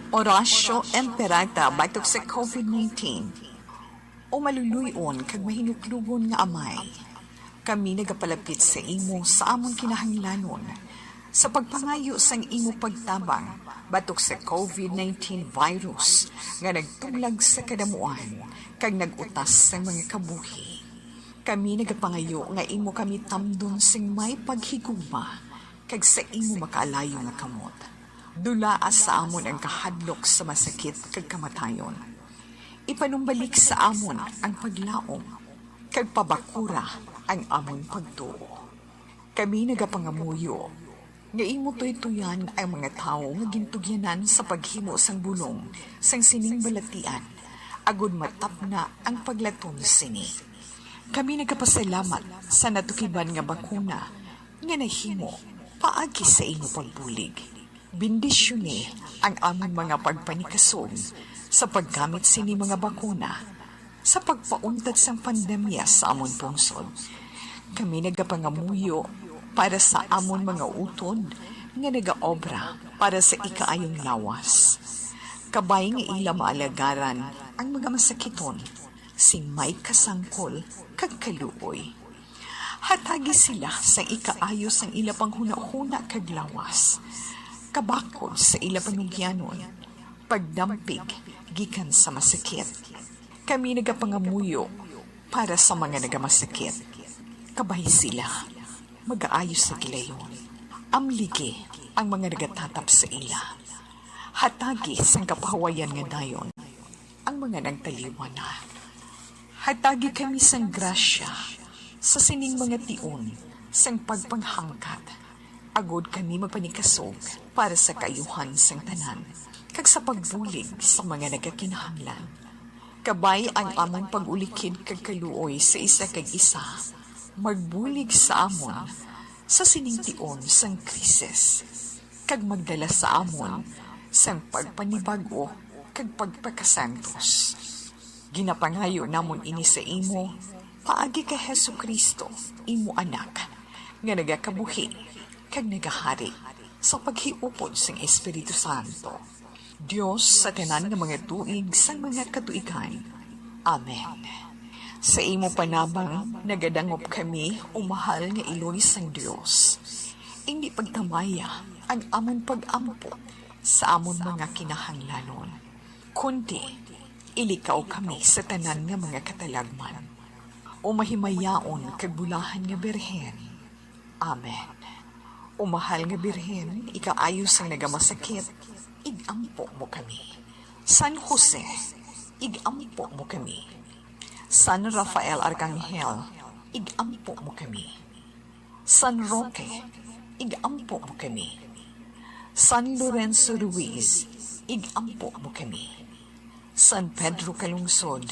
Orasyo Emperata batok sa COVID nineteen. O maluluy-on kag mahinuklogon nga Amay, kami nagapalapit sa imo sa amon kinahanglanon, sa pagpangayo sang imo pagtabang batok sa covid nineteen virus nga nagtuglag sa kadamuan kag nag-utas sang mga kabuhi. Kami nagapangayo nga imo kami tamdon sing may paghigugma kag sa imo makaalayo nga kamot. Dulaa sa amon ang kahadlok sa masakit kag kamatayon. Ipanumbalik sa amon ang paglaom, kag pabakura ang amon pagtuo. Kami nagapangamuyo nga imo tuytoyan ang mga tawo nga gintugyanan sa paghimo sang bulong sang sining balatian, agod matapna ang paglaton sini. Kami nagapasalamat sa natukiban nga bakuna nga nahimo paagi sa imo pagbulig. Bendisyoni ang amon mga pagpanikasog sa paggamit sini mga bakuna sa pagpauntat sang pandemya sa amon pungsod. Kami nagapangamuyo para sa amon mga utod nga nagaobra para sa ikaayong lawas, kabay nga ila maalagaran ang mga masakiton sing may kasangkol kag kaluoy. Hatagi sila sang ikaayo sang ila panghunahuna kag lawas, kabakod sa ila panugyanon, pagdampig gikan sa masakit. Kami nagapangamuyo para sa mga nagamasakit, kabay sila magaayo sa gilayon. Amligi ang mga nagatatap sa ila. Hatagi sang kapahawayan nga dayon ang mga nagtaliwan na. Hatagi kami sang grasya sa sining mga tion sang pagpanghangkat, agod kami magpanikasog para sa kaayuhan sang tanan, kag sa pagbulig sa mga nagakinahanglan. Kabay ang amon pag-ulikid kag kaluoy sa isa kag isa, magbulig sa amon sa sining tion sang krisis, kag magdala sa amon sang pagpanibag-o kag pagpakasantos. Ginapangayo namon ini sa imo paagi kay Jesu-Cristo, imo Anak, nga nagakabuhi kag nagahari sa paghiupod sang Espiritu Santo, Dios sa tanan nga mga tuig sang mga katuigan. Amen. Sa imo panabang nagadangop kami, o mahal nga Iloy sang Dios. Indi pagtamaya ang amon pag-ampo sa amon mga kinahanglanon, kundi ilikaw kami sa tanan nga mga katalagman. O mahimayaon kag bulahan nga Birhen. Amen. O mahal nga Birhen, ikaayo sang nagamasakit, ig-ampo mo kami. San Jose, ig-ampo mo kami. San Rafael Arcangel, ig-ampo mo kami. San Roque, ig-ampo mo kami. San Lorenzo Ruiz, ig-ampo mo kami. San Pedro Calungsod,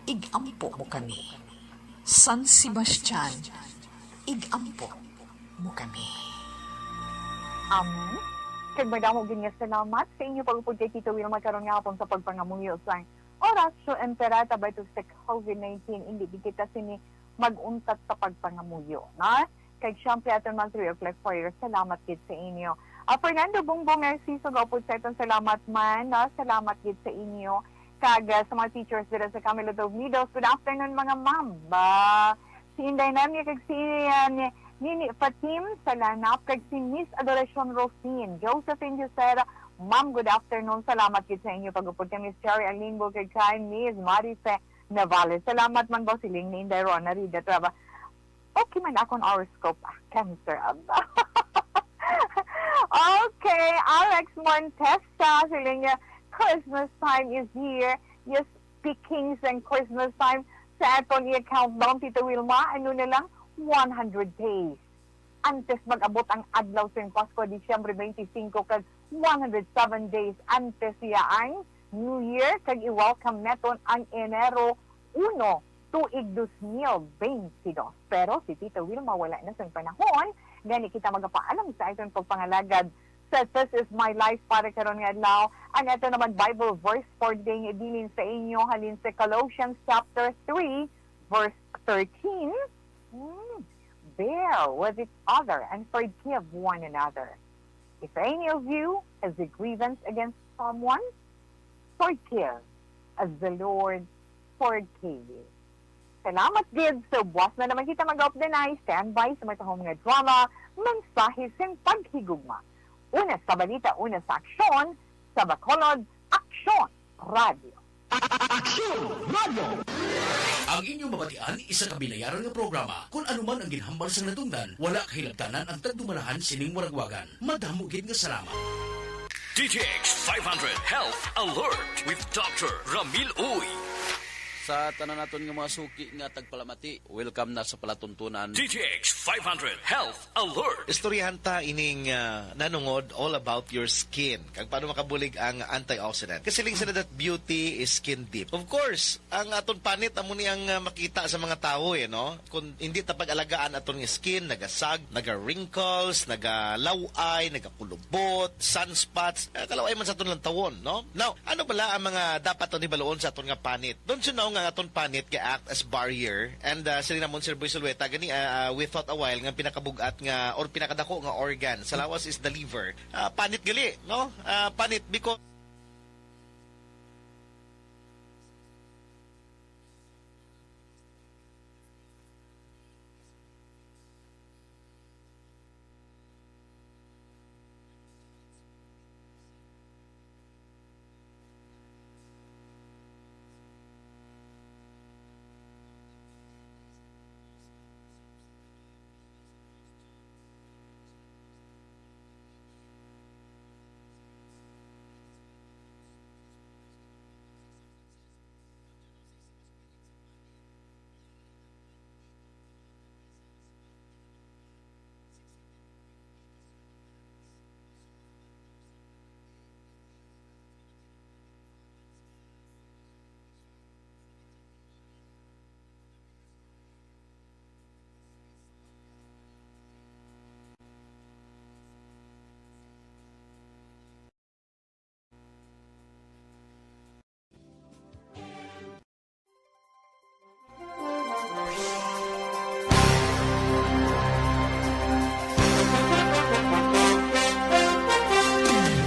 ig-ampo mo kami. San Sebastian, ig-ampo mo kami. Amen. Kag madamo gid nga salamat sa inyo pag-upod kay Tito Wilma karon nga hapon sa pagpangamuyo sang Oratio Imperata batok sa covid nineteen. Indi gid kita sini mag-untat sa pagpangamuyo, na? Kag siyempre, aton mga three o'clock choir, salamat gid sa inyo. Ah, Fernando Bongbong Narciso, gaupod sa aton salamat man, no? Salamat gid sa inyo. Kag, ah, sa mga teachers dira sa Camilo Tobnidos, good afternoon, mga ma'am. Ba, si Inday Namia kag si, ah, ni, Nini Fatim sa Lanap, kag si Miss Adoracion Rufin, Josephine Josera, ma'am, good afternoon. Salamat gid sa inyo pag-upod kay Miss Cherry Alimbo kag kay Miss Marife Navales. Salamat man ba siling ni Inday Rona Rida Traba. Okay man akong horoscope, ah, Cancer. Aba. Okay, Alex Montesa, siling niya, Christmas time is here. Yes, speaking sang Christmas time, sa aton i-countdown, Tita Wilma, ano na lang, one hundred days. Antes mag-abot ang adlaw sang Pasko, Disyembre twenty-five, kag one hundred seven days antes siya ang New Year, kag i-welcome naton ang Enero uno, tuig dos mil beintidos. Pero si Tita Wilma wala na sang panahon, gani kita magapaalam sa aton pagpangalagad sa This Is My Life para karon nga adlaw. Ang ato naman Bible verse for the day nga ibilin sa inyo halin sa Colossians chapter three, verse thirteen. Hmm, Bear with each other and forgive one another. If any of you has a grievance against someone, forgive as the Lord Ford Cave. Salamat gid. So, buwas na naman kita mag-updanay. Standby sa matahom nga drama, mensahe sing paghigugma. Una sa balita, una sa aksyon, sa Bacolod, Aksyon Radio. Aksyon Radio! Ang inyong mabatian, isa ka binayaran nga programa. Kung ano man ang ginhambal sang natungdan, wala kahilabtanan ang tagdumalahan sining waragwagan. Madamo gid nga salamat. D T X five hundred Health Alert with Doctor Ramil Uy. Sa tanan naton nga mga suki nga tagpalamati, welcome na sa palatuntunan. D T X five hundred Health Alert. Istoryahan ta ining, ah, nanungod all about your skin. Kag paano makabulig ang antioxidant. Kasi siling sila that beauty is skin deep. Of course, ang aton panit amo ni ang, ah, makita sa mga tawo, eh, no? Kung hindi ta pag-alagaan aton nga skin, nagasag, naga-wrinkles, nagalaw-ay, nagakulubot, sunspots, eh, kalaway man sa aton lantawon, no? Now, ano bala ang mga dapat naton hibaluon sa aton nga panit? Don't you know nga ang aton panit ga-act as barrier? And, ah, siling namon Sir Boy Sulueta, gani, ah, ah, we thought a while nga pinakabug-at nga or pinakadako nga organ sa lawas is the liver. Ah, panit gali, no? Ah, panit because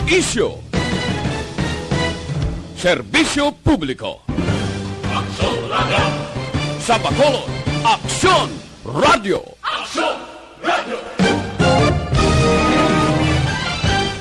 Isyu. Serbisyo publiko. Aksyon Radio. Sa Bacolod, Aksyon Radio. Aksyon